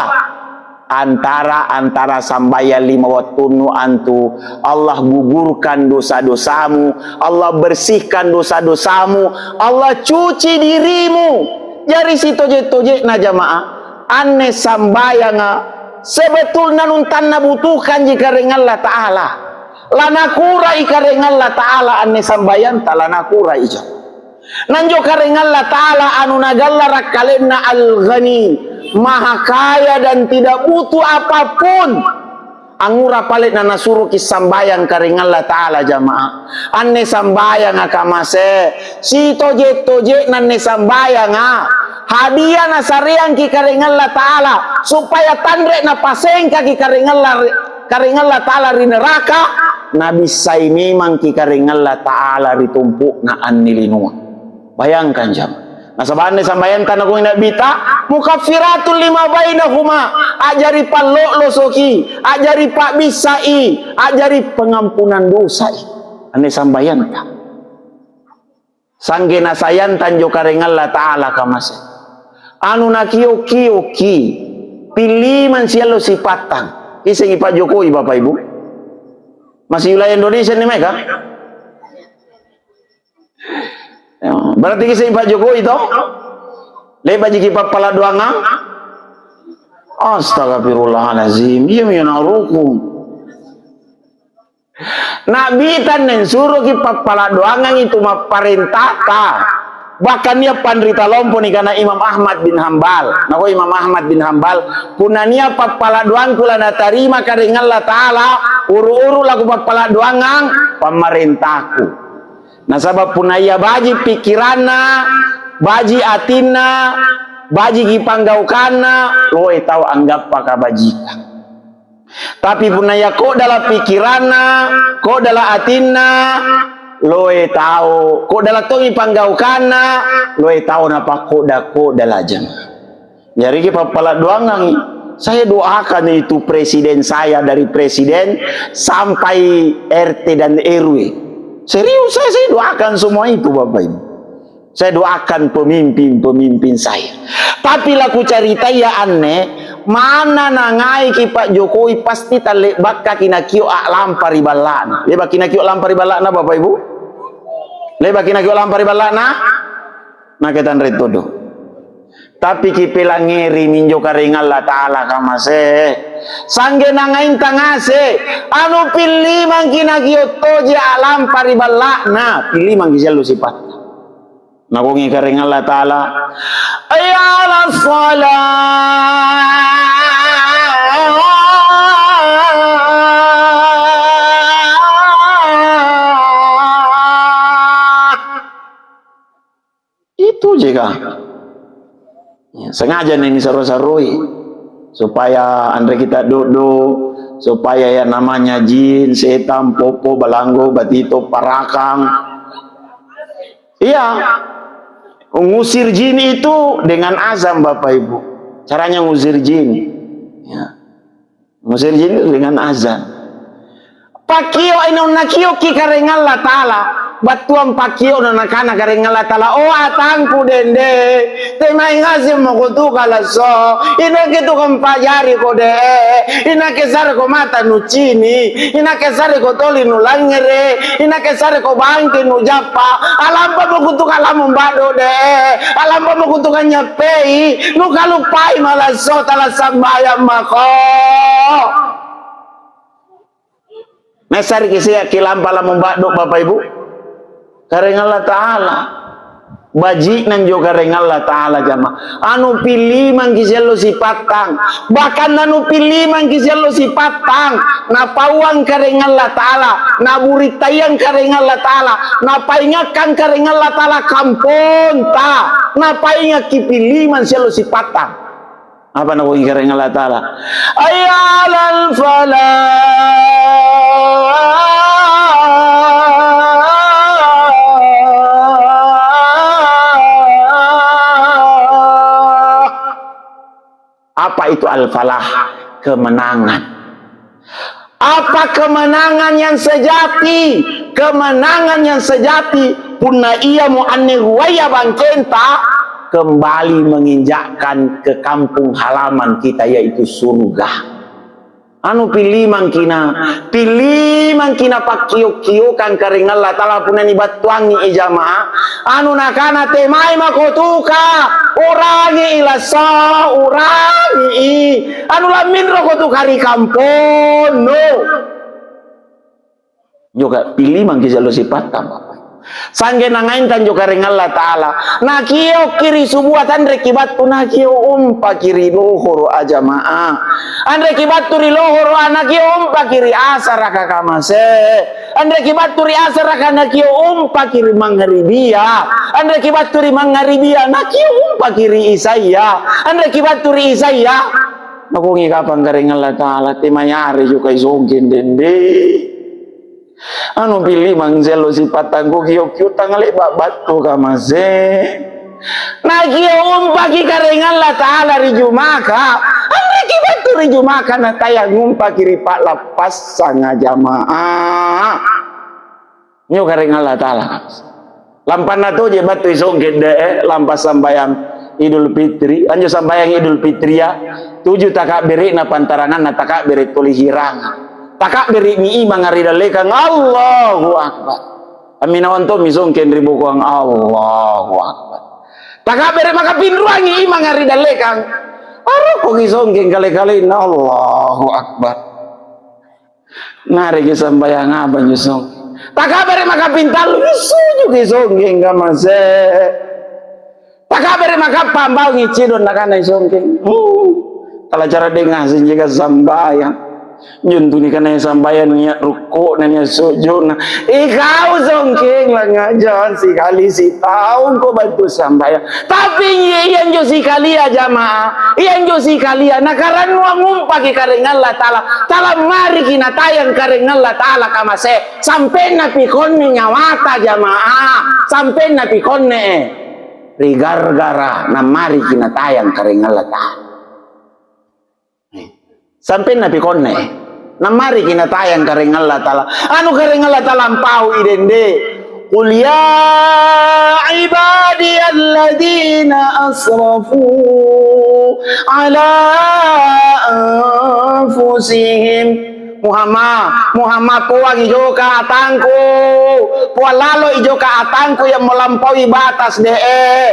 Antara-antara sambayang lima wattunnu antu, Allah gugurkan dosa-dosamu, Allah bersihkan dosa-dosamu, Allah cuci dirimu. Jari sitoje'-toje'na jama'ah, anne sambayanga sebetulna nuntanna butuhkanji Karaeng Allata'ala. Lanakurai Karaeng Allata'ala anne sambayanta, lanakurai ja. Nanjo Karaeng Allata'ala anu nagallara' kalenna Al-Ghani, Maha Kaya dan tidak butuh apapun. Angngura pale' nanasuroki sambayang Karaeng Allata'ala, jama'ah. Anne sambayanga kamase, sitoje'-toje'na anne sambayanga, hadia nasareangki Karaeng Allata'ala, supaya tanre napasengkaki Karaeng Alla-, Karaeng Allata'ala ri neraka, nabissai memangki Karaeng Allata'ala ri tompo'na anne linoa. Bayangkan, jama. Nasaba' anne sambayanta nakuai Nabita, mukaffiratun lima bainahuma, a'jari pallo'losoki, a'jari pa'bissai, a'jari pangampunang dosai. Anne sambayanta. Sanggenna sayanta anjo Karaeng Allata'ala kamase. Anu nakio'-kio'ki, pillimang siallo sipattang. Kisengi Pak Jokowi, Bapak Ibu? Masih wilayah Indonesia ini mereka? Ya, berarti kisengi Pak Jokowi, toh? Le'bajiki pappala' doangang? Astagfirullahalazim, iya mi na rukung. Na'bita anne suroki pappala' doangangi tu mapparentata. Bahkan nia' panrita lompo nikana Imam Ahmad bin Hambal. Nakua Imam Ahmad bin Hambal, "Punna nia' pappala' doangku lanatarima Karaeng Allata'ala, uru-uru lakupappala' doangang pammarentaku." Nasaba' punna ia baji' pikkiranna, baji' atinna, bajiki panggaukanna, loe tau anggappa kabajikang. Tapi punna ia ko'dala' pikkiranna, ko'dala' atinna, loe tau, ko'dala' tongi panggaukanna, loe tau napakko'da-ko'dala' jama. Jari kipappala' doangangi. Saya doakan itu presiden saya, dari presiden sampai R T dan R W. Serius, saya, saya doakan semua itu, Bapak Ibu. Saya doakan pemimpin-pemimpin saya. Tapi lakucaritaya anne, manna nangaiki Pak Jokowi pasti talle'bakkaki nakio' a'lampa ri balla'na. Le'baki nakio' lampa ri balla'na, Bapak Ibu? Le'baki nakio' lampa ri balla'na? Nake tanre todo. Tapi kipilangngeri minjo Karaeng Allata'ala kamase. Sanggenna ngainta ngase, anu pillimangki nakio' toje a'lampa ri balla'na, pillimangki siallo sipatta. Nakongi Karaeng Allata'ala, "Hayya 'alas shalah." Itu jeka. Ya, sengaja nih nisaro-saroi supaya anre kita dodo supaya yang namanya jin, setan, popo, balanggo, batito, parakang. Iya, ngusir jin itu dengan azan, Bapak Ibu. Caranya ngusir jin. Ya. Ngusir jin itu dengan azan. Pakkio', inung nakiokki Karaeng Allata'ala, battuang pakkio'na nakana Karaeng Allata'ala, "O atangku dende, temae ngaseng mako tu kalasso, inakke tu kampajariko de, inakke sareko mata nucini, inakke sareko toli nulangngere, inakke sareko bangke nujappa, alampa mako tu kalamong ba'do de, alampa mako tu kanyappei, nukaluppai malasso tala sambayang mako." Nassareki sia kilampa lamong ba'do, Bapa Ibu? Karaeng Allata'ala. Baji'na anjo Karaeng Allata'ala, jama. Anu pillimangki siallo sipattang. Bahkan anu pillimangki siallo sipattang. Napauang Karaeng Allata'ala. Naburittayang Karaeng Allata'ala. Napaingakkang Karaeng Allata'ala kamponta. Napaingakki pillimang siallo sipattang. Apa nakuingkarangi Allata'ala? "Hayya 'alal falah." Apa itu al-falah? Kemenangan. Apa kemenangan yang sejati? Kemenangan yang sejati, punna iamo anne ruaya bangkenta kembali menginjakkan ke kampung halaman kita, yaitu surga. Anu pillimangkina, pillimangkina pakkio'-kiokang Karaeng Allata'ala punna nibattuangi, eh, jama'ah. Anu nakana, "Temae mako tuka, urangi i lasso, urangi i." Anu lamminroko tu kari kamponnu. Njoka pillimangki siallo sipattang, Bapa. Sanggenna ngainta njo Karaeng Allata'ala. Nakiokki ri subua tanreki battu nakio' umpaki ri lohoro' a, jama'ah. Anreki battu ri lohoro'a nakio' umpaki ri asaraka kamase. Anreki battu ri asaraka nakio' umpaki ri mangngaribia. Anreki battu ri mangngaribia nakio' umpaki ri isaya. Anreki battu ri isaya, nakuangi kapang Karaeng Allata'ala, temayare jukai songkeng dende. Anu pillimang siallo sipattang kukio'-kio' tangale'ba' battu kamase. Nakio' umpaki Karaeng Allata'ala ri jumaka. Anreki battu ri jumaka natayang umpaki ri pa'lappassanga, jama'ah. Njo Karaeng Allata'ala. Lampanna toje battu isongkeng de, eh, lampa sambayang Idul Fitri. Anjo sambayang Idul Fitria, tuju takabbere'na pantaranganna takabere' tuli hiranga. Takabbere'mi imanga ri dallekang, Allahu Akbar. Amminawang tommi songkeng ri bokoang, Allahu Akbar. Takabbere' makapinruangi imanga ri dallekang. Arokkoki songkeng kale-kalenna, Allahu Akbar. Ngareki sambayang apa njo song? Takabbere' makapintallu, sujuki songkeng kamase. Takabbere' makappa ambaungi cidong nakanai songkeng. Hmm. Talacara dengaseng jika sambayang. Njo antu nikanaya sambayang nia' rukku'na, nia' suju'na. Ikau songkeng langajang sikali sitaungko battu sambayang. Tapi iya, iya anjo sikalia, jama'ah. Iya anjo sikalia. Nakarannuang umpaki Karaeng Allata'ala. Talammariki natayang Karaeng Allata'ala kamase. Sampennapi konne nyawata, jama'ah. Sampennapi konne. Ri gargara nammariki natayang Karaeng Allata'ala. Sampennapi konne. Nammariki natayang Karaeng Allata'ala. Anu Karaeng Allata'ala ampaui dende. "Qul ya ibadiyalladzina asrafu ala anfusihim." Muhammad, Muhammad, poangi joka atangku. Poang laloi joka atangku yang melampaui batas, de'e.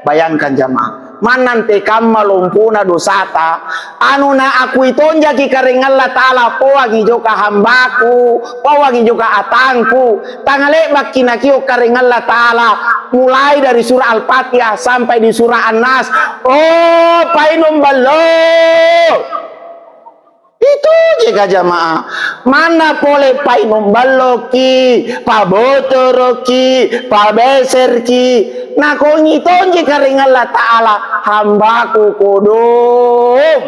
Bayangkan, jamaah. Manna antekamma lompona dosata, anu naakui tonjaki Karaeng Allata'ala, poangi joka hambaku, poangi joka atangku. Tangale'bakki nakio' Karaeng Allata'ala, mulai dari surah Al-Fatihah sampai di surah An-Nas. Oh, painung ballo! Itojeka, jamaah. Manna pole painung balloki, pabotoroki, pabeserki, nakongi tonji Karaeng Allata'ala, hambaku kodong.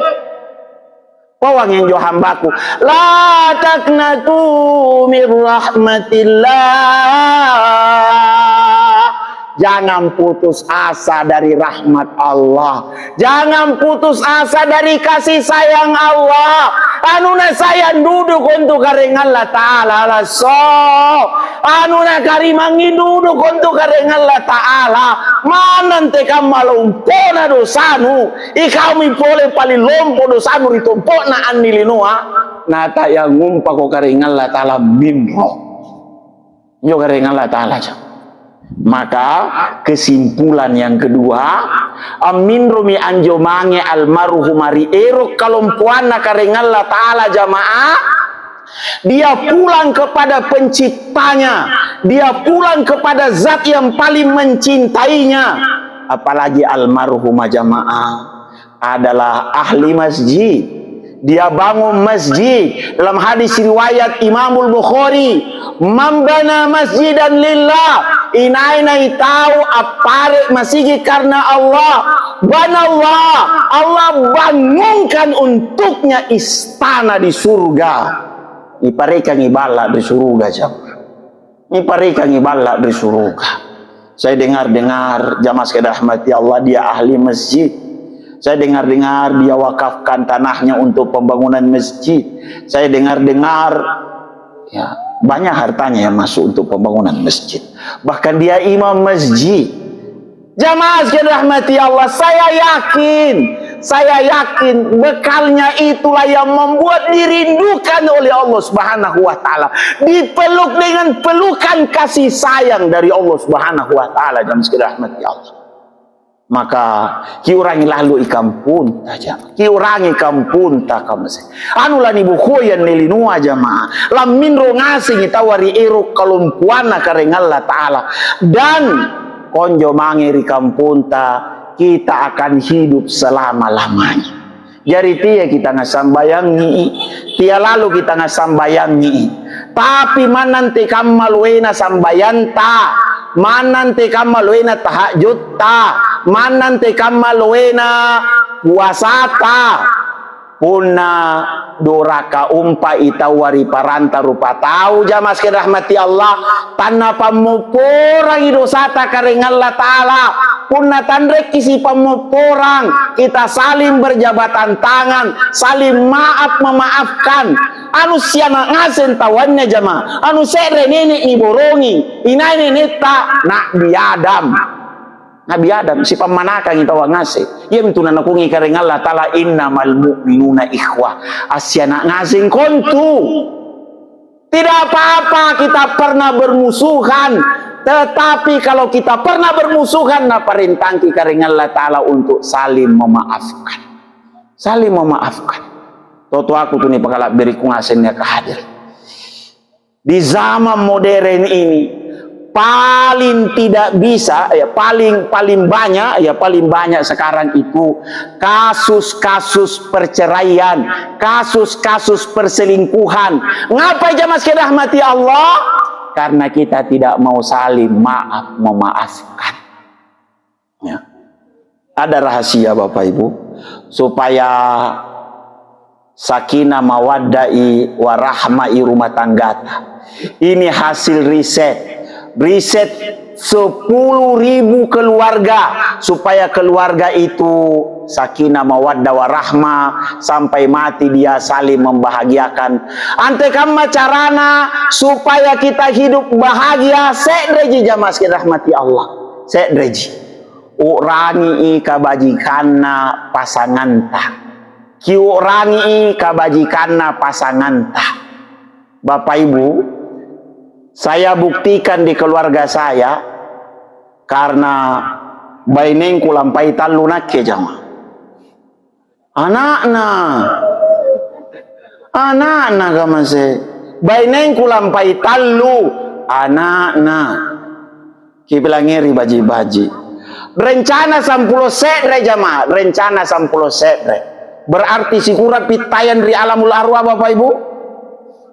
Pauangi anjo hambaku, "La taqnatu min rahmatillah." Jangan putus asa dari rahmat Allah. Jangan putus asa dari kasih sayang Allah. Anu nasayang dudu kontu Karaeng Allata'ala, lasso. Anu nakarimangngi dudu kontu Karaeng Allata'ala. Manna antekamma lompona dosanu, ikaumi pole paling lompo dosanu ri tompo'na anne linoa, nata'yangumpako Karaeng Allata'ala minro. Injo Karaeng Allata'ala, ja. Maka kesimpulan yang kedua, amminromi anjo mange almarhumah ri ero' kalompoanna Karaeng Allata'ala, jamaah. Dia pulang kepada penciptanya, dia pulang kepada zat yang paling mencintainya. Apalagi almarhumah, jamaah, adalah ahli masjid. Dia bangun masjid. Dalam hadis riwayat Imamul Bukhari, "Man bana masjidan lillah," inai-nai tau appare' masigi karena Allah, banallah, Allah bangunkan untuknya istana di surga. Niparekangi balla' ri suruga, jama. Niparekangi balla' ri suruga. Saya dengar-dengar, jamaah sekalian rahmati Allah, dia ahli masjid. Saya dengar-dengar dia wakafkan tanahnya untuk pembangunan masjid. Saya dengar-dengar, ya, banyak hartanya yang masuk untuk pembangunan masjid. Bahkan dia imam masjid. Jamaah sekalian rahmati Allah, saya yakin, saya yakin bekalnya itulah yang membuat dirindukan oleh Allah Subhanahu wa Ta'ala, dipeluk dengan pelukan kasih sayang dari Allah Subhanahu wa Ta'ala. Jamaah sekalian rahmati Allah, maka kiurangi lalu ikampunta, jamaah. Kiurangi kampunta, kamase. Anu lanibokoang anne linoa, jamaah. Lamminro ngasengi taua ri ero' kalompoanna Karaeng Allata'ala. Dan konjo mange ri kamponta, kita akan hidup selama-lamanya. Jari tea kita ngasambayangi, tea lalu kita ngasambayangi. Tapi manna antekamma loena sambayanta, manna antekamma loena tahajutta, manna antekamma loena puasata, punna doraka umpa'i taua ri paranta rupatau, jamaah sekalian rahmati Allah, tannapammopporangi dosata Karaeng Allata'ala. Punna tanrekki sipammopporang, kita saling berjabatan tangan, saling maaf memaafkan. Anu siana' ngaseng taua anne, jamaah. Anu se're nene' niborongi. Inai nenetta? Na'bi Adam. Nabi Adam, sipammanakangi taua ngaseng. Iamintu nanakungi Karaeng Allata'ala, "Innamal mu'minuna ikhwah." Assiana' ngaseng kontu. Tidak apa-apa kita pernah bermusuhan, tetapi kalau kita pernah bermusuhan, naparentangki Karaeng Allata'ala untuk saling memaafkan. Saling memaafkan. Totoaku tu nipakala'biriku ngaseng niaka hadir. Di zaman modern ini, paling tidak bisa, ya, paling, paling banyak, ya, paling banyak sekarang itu kasus-kasus perceraian, kasus-kasus perselingkuhan. Ngapai, jamaah sekalian rahmati Allah? Karena kita tidak mau saling maaf memaafkan. Ya. Ada rahasia, Bapak Ibu, supaya sakinah mawadda'i warahma'i rumah tanggata. Ini hasil riset. Riset sepuluh ribu keluarga, supaya keluarga itu sakinah mawaddah warahmah, sampai mati dia saling membahagiakan. Antekamma carana supaya kita hidup bahagia? Se'reji, jamaah sekalian rahmati Allah. Se'reji. U'rangi'i kabajikanna pasanganta. Kiu'rangi'i kabajikanna pasanganta. Bapak Ibu, saya buktikan di keluarga saya, karena bainengku lampai tallu nakke, jama. Ana'na. Ana'na kamase. Bainengku lampai tallu. Ana'na. Kipilangngeri baji'-baji'. Rencana sampulo se're, jama. Rencana sampulo se're. Berarti sikurang pittayang ri alamul arwah, Bapak Ibu?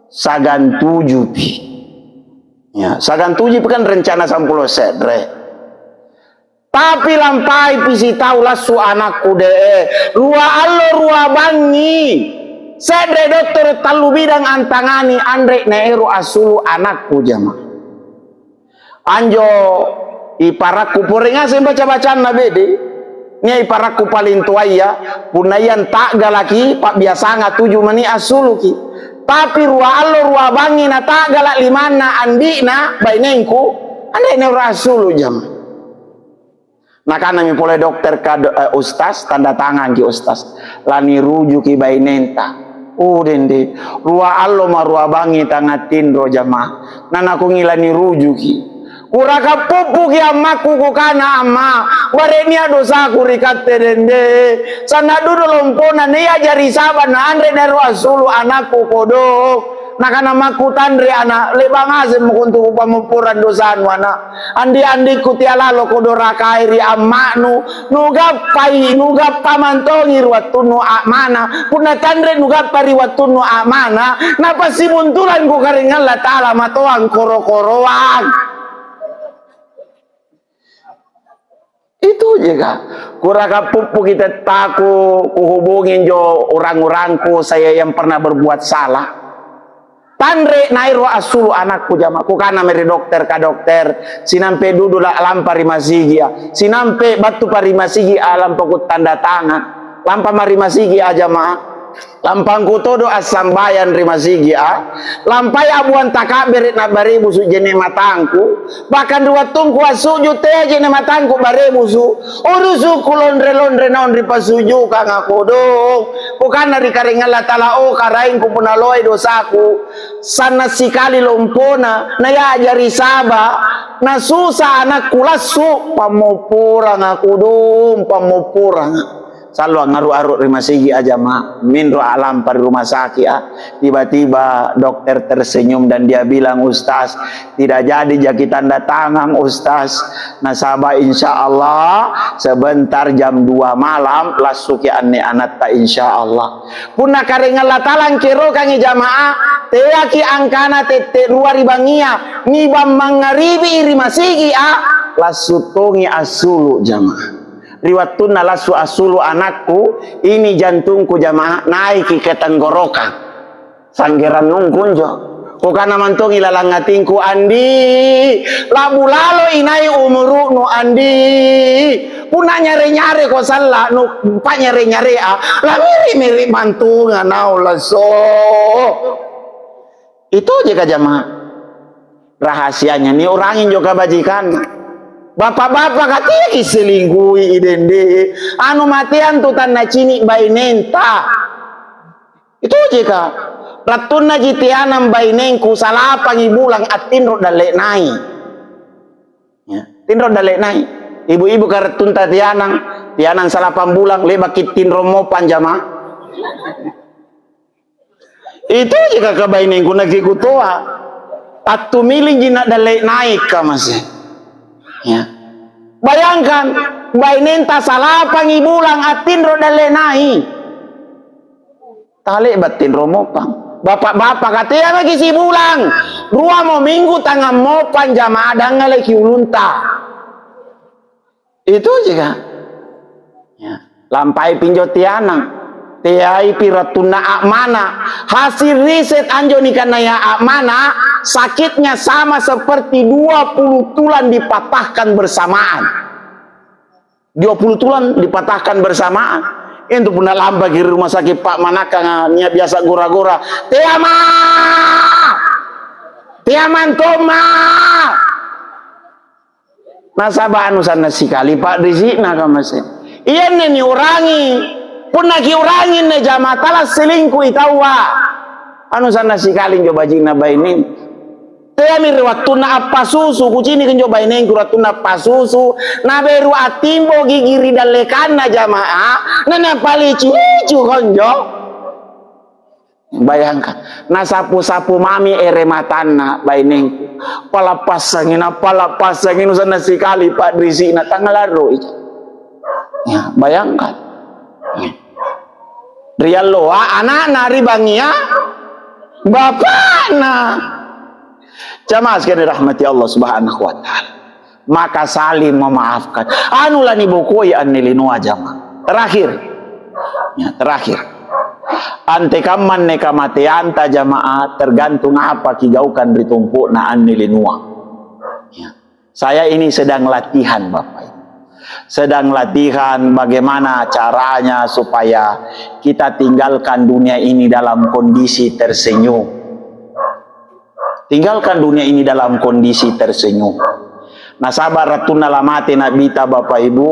Sagantujupi. Ya, sagantujupi kan rencana sampulo se're. Tapi lampaipi sitau lassu anakku, de'. Rua allo, rua bangngi. Se're dottoro' tallu bidang antangani anre' naero' assulu' anakku, jama. Anjo iparakku pore ngaseng baca-bacanna bede, nia' iparakku paling toaya, punna ia anta'galaki, pa'biasanga tuju mani' assuluki. Tapi rua allo rua bangngi nata'gala' limanna andi'na bainengku, anre' naero' assulu', jama. Nakanami pole dokter, "Ka do-, eh, Ustaz, tanda tangangki, Ustaz. Lanirujuki bainenta." Oh, dende, rua allo ma rua bangngi tangnga tinro, jama. Nanakungi lanirujuki. Kurakappuppuki ammakku, kukana, "Amma, bare' nia' dosaku ri katte, dende. Sanna' dudu lompona nia' jari saba' na anre' naero' assulu' anakku kodong." Nakana, "Makkutanre ana', le'ba' ngaseng mako untu' kupammopporang dosanu, ana'. Andi-andikku tea laloko dorakai ri amma'nu, nugappai, nugappa mantongi ri wattunnu a'mana. Punna tanre nugappa ri wattunnu a'mana, napasibuntulangko Karaeng Allata'ala matoang koro-koroang." Itu jeka. Kurakappuppuki tettaku, kuhubungi anjo orang-orangku saya yang pernah berbuat salah. Tanre naero' assulu' anakku, jama. Kukanami ri dokter, "Ka dokter, sinampe dudu la-, lampa ri masigi'a. Sinampe battupa ri masigi'a lampa kuttanda tangang. Lampama ri masigi'a, jama." Lampangku todo assambayang ri masigi'a, lampai a'buang taka'bere' na'barebusu' je'ne' matangku, bahkan ri wattungku assu'ju' teai je'ne' matangku barebusu', urusukku lonre-lonre naung ri pasujukanga kodong. Kukana ri Karaeng Allata'ala, "O Karaengku, punna loi dosaku, sanna' sikali lompona, naya a'jari saba', nasusa anakku lassu', pammopporanga kodong, pammopporanga." Sallo angngaru-aru ri masigi'a, jama, minro a'lampa ri rumah saki'a. Tiba-tiba dokter tersenyum dan dia bilang, "Ustaz, tidak jadi jaki tanda tangang, Ustaz. Nasaba' insya Allah sebentar jam dua malam lassuki anne anatta, insya Allah." Punna Karaeng Allata'ala angkerokangi, jama'ah, teaki angkana tette' rua ri bangngia, nibang mangngaribi ri masigi'a, lassu' tongi assulu', jama'ah. Ri wattunna lassu' assulu' anakku, ini jantungku, jama'ah, naiki ke tenggorokang. Sanggerannungku anjo. Kukana mantongi lalang atingku, "Andi, la'bu lalo inai umuru'nu, Andi. Punna nyare-nyareko salla'nu, pa'nyare-nyarea, lamiri-miri mantunga naung lasso." Itojeka, jama'ah. Rahasianya, niu'rangi anjo kabajikanna. Bapa'-bapa' kateaki selingkuhi i dende, anu mateang tu tannacini' bainenta. Itojeka, rattunnaji tianang bainengku, salapangi bulang attinro dalle'nai. Ya, tinro dalle'nai. Ibu-ibu karattunta tianang, tianang salapang bulang, le'baki tinro mopang, jama'ah. Itojeka kabainengku nakikutoa. Attumilinji na dalle'nai kamase. Ya. Bayangkan, bainenta salapangi bulang attinro dalle'nai. Tale'ba' tinro mopang. Bapa'-bapa' katea maki' sibulang. Ruamo minggu tangnga mopang, jama'ah, dangngalaki ulunta. Itojeka. Ya. Lampai pinjo tianang. Teaipi rattunna a'mana. Hasil riset anjo nikanaya a'mana, sakitnya sama seperti dua puluh tulang dipatahkan bersamaan. Dua puluh tulang dipatahkan bersamaan. Intu punna lampaki ri rumah sakit pa'manakanga nia' biasa gora-gora, "Teama! Teamang tomma!" Nasaba' anu sanna' sikali pa'risi'na kamase. Ianne niurangi, punna kiurangi anne jama, tala selingkuhi taua. Anu sanna' sikali injo baji'na baineng. Teami ri wattunna appasusu, kuciniki injo bainengku ri wattunna appasusu, naberu attimbo gigi ri dallekanna, jama'ah, na napalicu-licu konjo. Bayangkan, nasapu-sapu mami ere matanna bainengku. Palappassangi, napalappassangi, nu sanna' sikali pa'risi'na, tangngalarro'i. Ya, bayangkan. Ya. Ri alloa ana'na, ri bangngia bapa'na. Jamaah sekalian dirahmati Allah Subhanahu wa Ta'ala. Maka saling memaafkan. Anu lanibokoi anne linoa, jamaah. Terakhir. Ya, terakhir. Antekamma anne kamateanta, jama'ah, tergantung apa kigaukang ri tompo'na anne linoa. Ya. Saya ini sedang latihan, Bapak Ibu. Sedang latihan bagaimana caranya supaya kita tinggalkan dunia ini dalam kondisi tersenyum. Tinggalkan dunia ini dalam kondisi tersenyum. Nasaba' wattunna lamate Na'bita, Bapak Ibu,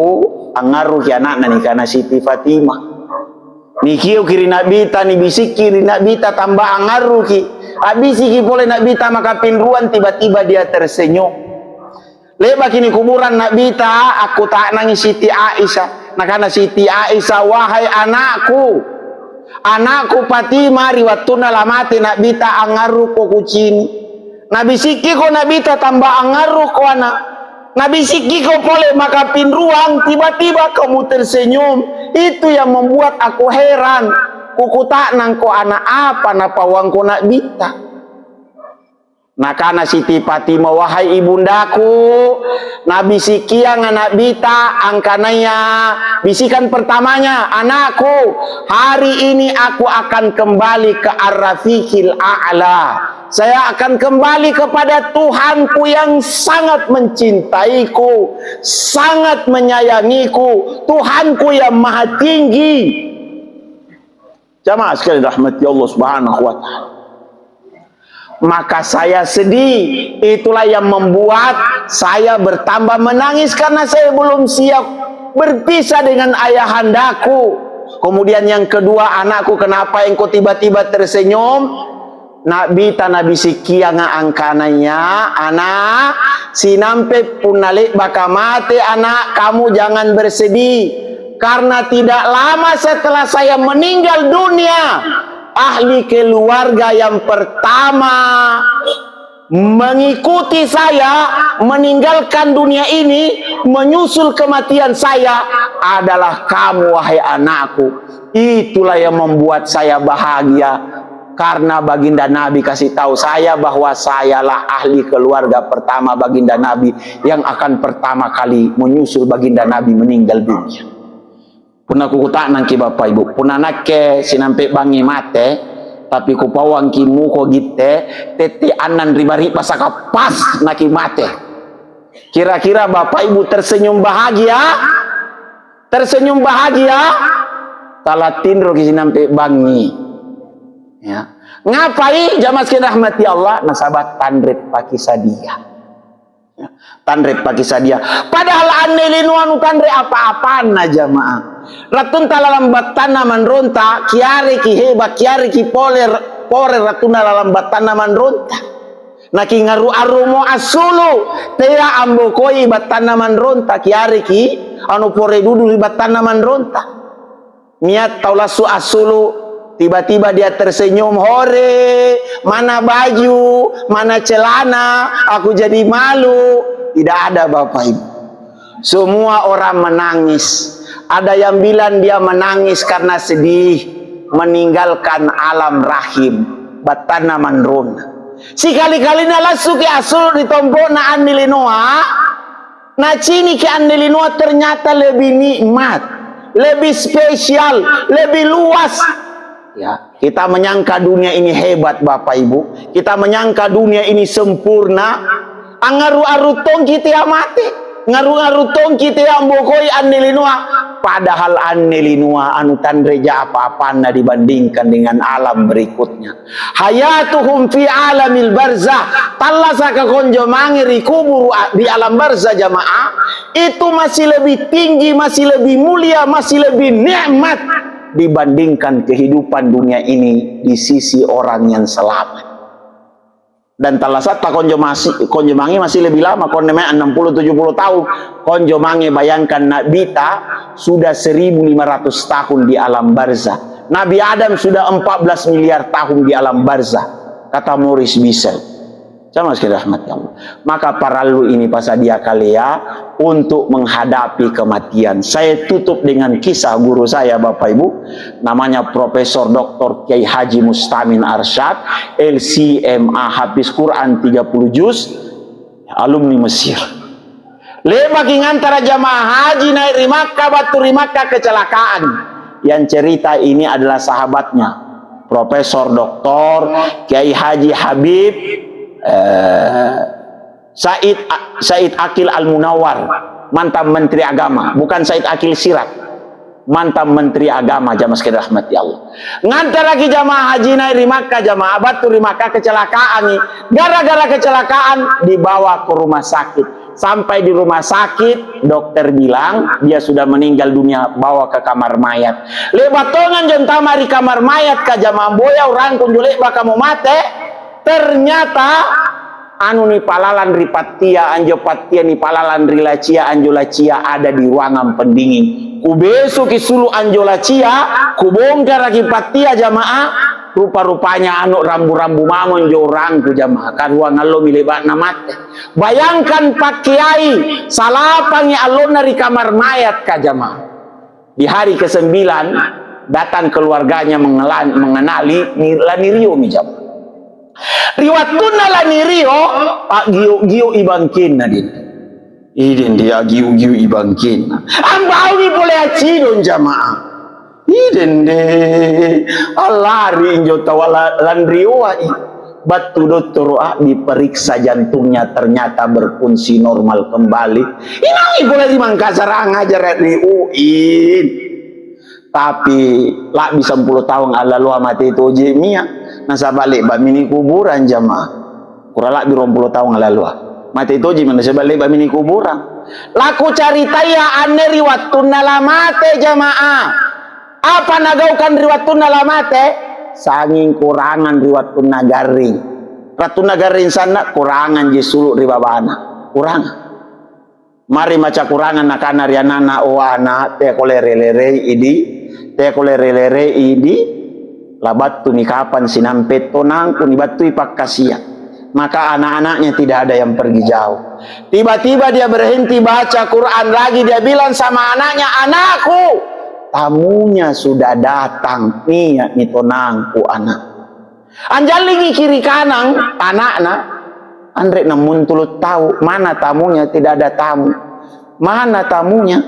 angngarruki ana'na nikana Siti Fatimah. Nikioki ri Na'bita, nibisikki ri Na'bita, tamba angngarruki. A'bisiki pole Na'bita makapinruang, tiba-tiba dia tersenyum. Le'baki nikuburang Na'bita, akkuta'nangi Siti Aisyah. Nakana Siti Aisyah, "Wahai anakku, anakku Fatimah, ri wattunna lamate Na'bita angngarrukko kucini'." Nabisikkiko Na'bita tamba angngarrukko ana'. Nabisikkiko pole makapinruang, tiba-tiba kamu tersenyum. Itu yang membuat aku heran. Kukuta'nangko ana' apa napauangko Na'bita. Nakana Siti Fatimah, "Wahai ibundaku, nabisikianga Na'bita angkanaya, bisikan pertamanya, 'Anakku, hari ini aku akan kembali ke Ar-Rafiqil A'la. Saya akan kembali kepada Tuhanku yang sangat mencintaiku, sangat menyayangiku, Tuhanku yang Maha Tinggi.'" Jamaah sekalian rahmati Allah Subhanahu wa Ta'ala. Maka saya sedih, itulah yang membuat saya bertambah menangis karena saya belum siap berpisah dengan ayahandaku. Kemudian yang kedua, anakku, kenapa engkau tiba-tiba tersenyum? Na'bita nabisikkianga angkanaya, "Ana', sinampe' punna le'baka mate ana', kamu jangan bersedih. Karena tidak lama setelah saya meninggal dunia, ahli keluarga yang pertama mengikuti saya meninggalkan dunia ini, menyusul kematian saya, adalah kamu, wahai anakku. Itulah yang membuat saya bahagia, karena Baginda Nabi kasih tahu saya bahwa sayalah ahli keluarga pertama Baginda Nabi yang akan pertama kali menyusul Baginda Nabi meninggal dunia." Punna kukuta'nangki, Bapa Ibu, punna nakke sinampe' bangngi mate, tapi kupauangki muko gitte, tette annang ri bari'basaka pas nakimate. Kira-kira Bapa Ibu tersenyum bahagia? Tersenyum bahagia? Tala tinroki sinampe' bangngi. Ya. Ngapai, jamaah sekalian rahmati Allah? Nasaba' tanre paki sadia. Tanre paki sadia. Padahal anne linoa nutanre apa-apanna, jamaah. Rattunta lalang battanna manronta, kiareki heba', kiareki pole, pore rattunna lalang battanna manronta. Nakingaru-arumo assulu', tea ambokoi battanna manronta, kiareki anu pore dudu ri battanna manronta. Nia' tau lassu' assulu', tiba-tiba dia tersenyum, "Hore, mana baju, mana celana, aku jadi malu." Tidak ada, Bapak Ibu. Semua orang menangis. Ada yang bilang dia menangis karena sedih meninggalkan alam rahim, battanna manronna. Sikali-kalina lassuki assulu' ri tompo'na anne linoa, naciniki anne linoa ternyata lebih nikmat, lebih spesial, lebih luas. Ya, kita menyangka dunia ini hebat, Bapak Ibu. Kita menyangka dunia ini sempurna. Angngaru-aru tongki tea mate. Ngaru-ngaru tongki tea ambokoi anne linoa. Padahal anne linoa anu tanreja apa-apanna dibandingkan dengan alam berikutnya. Hayatuhum fi alamil barzah, tallasaka konjo mange ri kuburu a-, ri alam barzah, jamaah, itu masih lebih tinggi, masih lebih mulia, masih lebih nikmat dibandingkan kehidupan dunia ini di sisi orang yang selamat. Dan tallasatta konjo masi-, konjo mange masih lebih lama, konne mae annang pulo tuju pulo taung, konjo mange bayangkan Na'bita sudah seribu lima ratus tahun di alam barzah. Nabi Adam sudah empat belas miliar tahun di alam barzah, kata Maurice Bissell. Sama sekali rahmati Allah. Maka parallu ini pasadia kalea untuk menghadapi kematian. Saya tutup dengan kisah guru saya, Bapak Ibu, namanya Profesor Doktor Kiai Haji Mustamin Arsyad, L C M A, hafiz Quran tiga puluh juz, alumni Mesir. Le'baki ngantara jamaah haji nai' ri Makkah, battu ri Makkah kecelakaan. Yang cerita ini adalah sahabatnya, Profesor Doktor Kiai Haji Habib, eh, Said, Said Akil Al-Munawar, mantan Menteri Agama, bukan Said Akil Sirak, mantan Menteri Agama, jamaah sekalian rahmati Allah. Ngantaraki jamaah haji nai' ri Makkah, jamaah battu ri Makkah kecelakaangi. Gara-gara kecelakaan dibawa ke rumah sakit. Sampai di rumah sakit, dokter bilang dia sudah meninggal dunia, bawa ke kamar mayat. Le'ba' tonganjo antama' ri kamar mayat, ka jamaah boya urangku anjo le'baka mo mate, ternyata anu nipalalang ri pattia, anjo pattia nipalalang ri lacia, anjo lacia ada di ruangan pendingin. Kubesoki sulu' anjo lacia, kubongkaraki pattia, jamaah, rupa-rupanya anu rambu-rambu mamo anjo urangku, jamaah, ka ruang allomi le'ba'na mate. Bayangkan, Pak Kiai, salapangi allonna ri kamar mayat, ka jamaah. Di hari kesembilan, datang keluarganya mengela-, mengenali, ni-, laniriomi jamaah. Ri wattunna lanirio, a'gio'-gio'i bangkenna, din. Idin dia giu-giui bangkenna. Ambaungi pole accidong, jamaah. Idin de, allari injo taua la-, lanrioi. Battu dottoroa diperiksa jantungnya, ternyata berfungsi normal kembali. Inai pole ri Mangkasara' ngajara' ri U I N. Tapi la'bi sampulo taung allaloa mate toje'mi ia, nasaba' le'ba'mi nikuburang, jamaah. Kurang la'bi ruampulo taung allaloa. Mate toje'mi nasaba' le'ba'mi nikuburang. Lakucaritaya anne ri wattunna lamate, jamaah. Apa nagaukang ri wattunna lamate? Sanging kurangang ri wattunna garring. Wattunna garring sanna', kuranganji sulu' ri babana. Kurangang. Mari maca kurangang, nakana ri ana'na, "O ana', teako lere-lerei idi, teako lere-lerei idi, labattumi kapang sinampe' tonangku nibattui pakkasia." Maka anak-anaknya tidak ada yang pergi jauh. Tiba-tiba dia berhenti baca Quran lagi, dia bilang sama anaknya, "Anakku, tamunya sudah datang, nia'mi tonangku, anak." Anjallingi kiri kanang ana'na, anre nammuntulu' tau, mana tamunya, tidak ada tamu. Mana tamunya?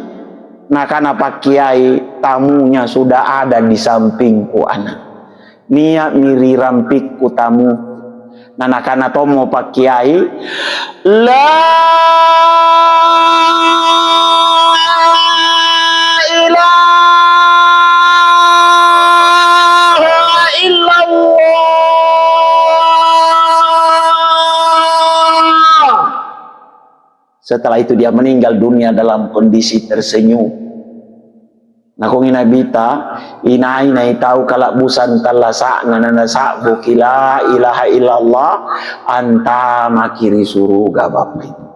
Nakana Pak Kiai, "Tamunya sudah ada di sampingku, anak. Nia'mi ri rampikku tamu." Na nakana tommo Pak Kiai, "La ilaha illallah." Setelah itu dia meninggal dunia dalam kondisi tersenyum. Nakongi Nabita, "Inai-nai tau kala'busang tallasa'na nanasa'buki la ilaha illallah, antamaki ri suruga Bapa."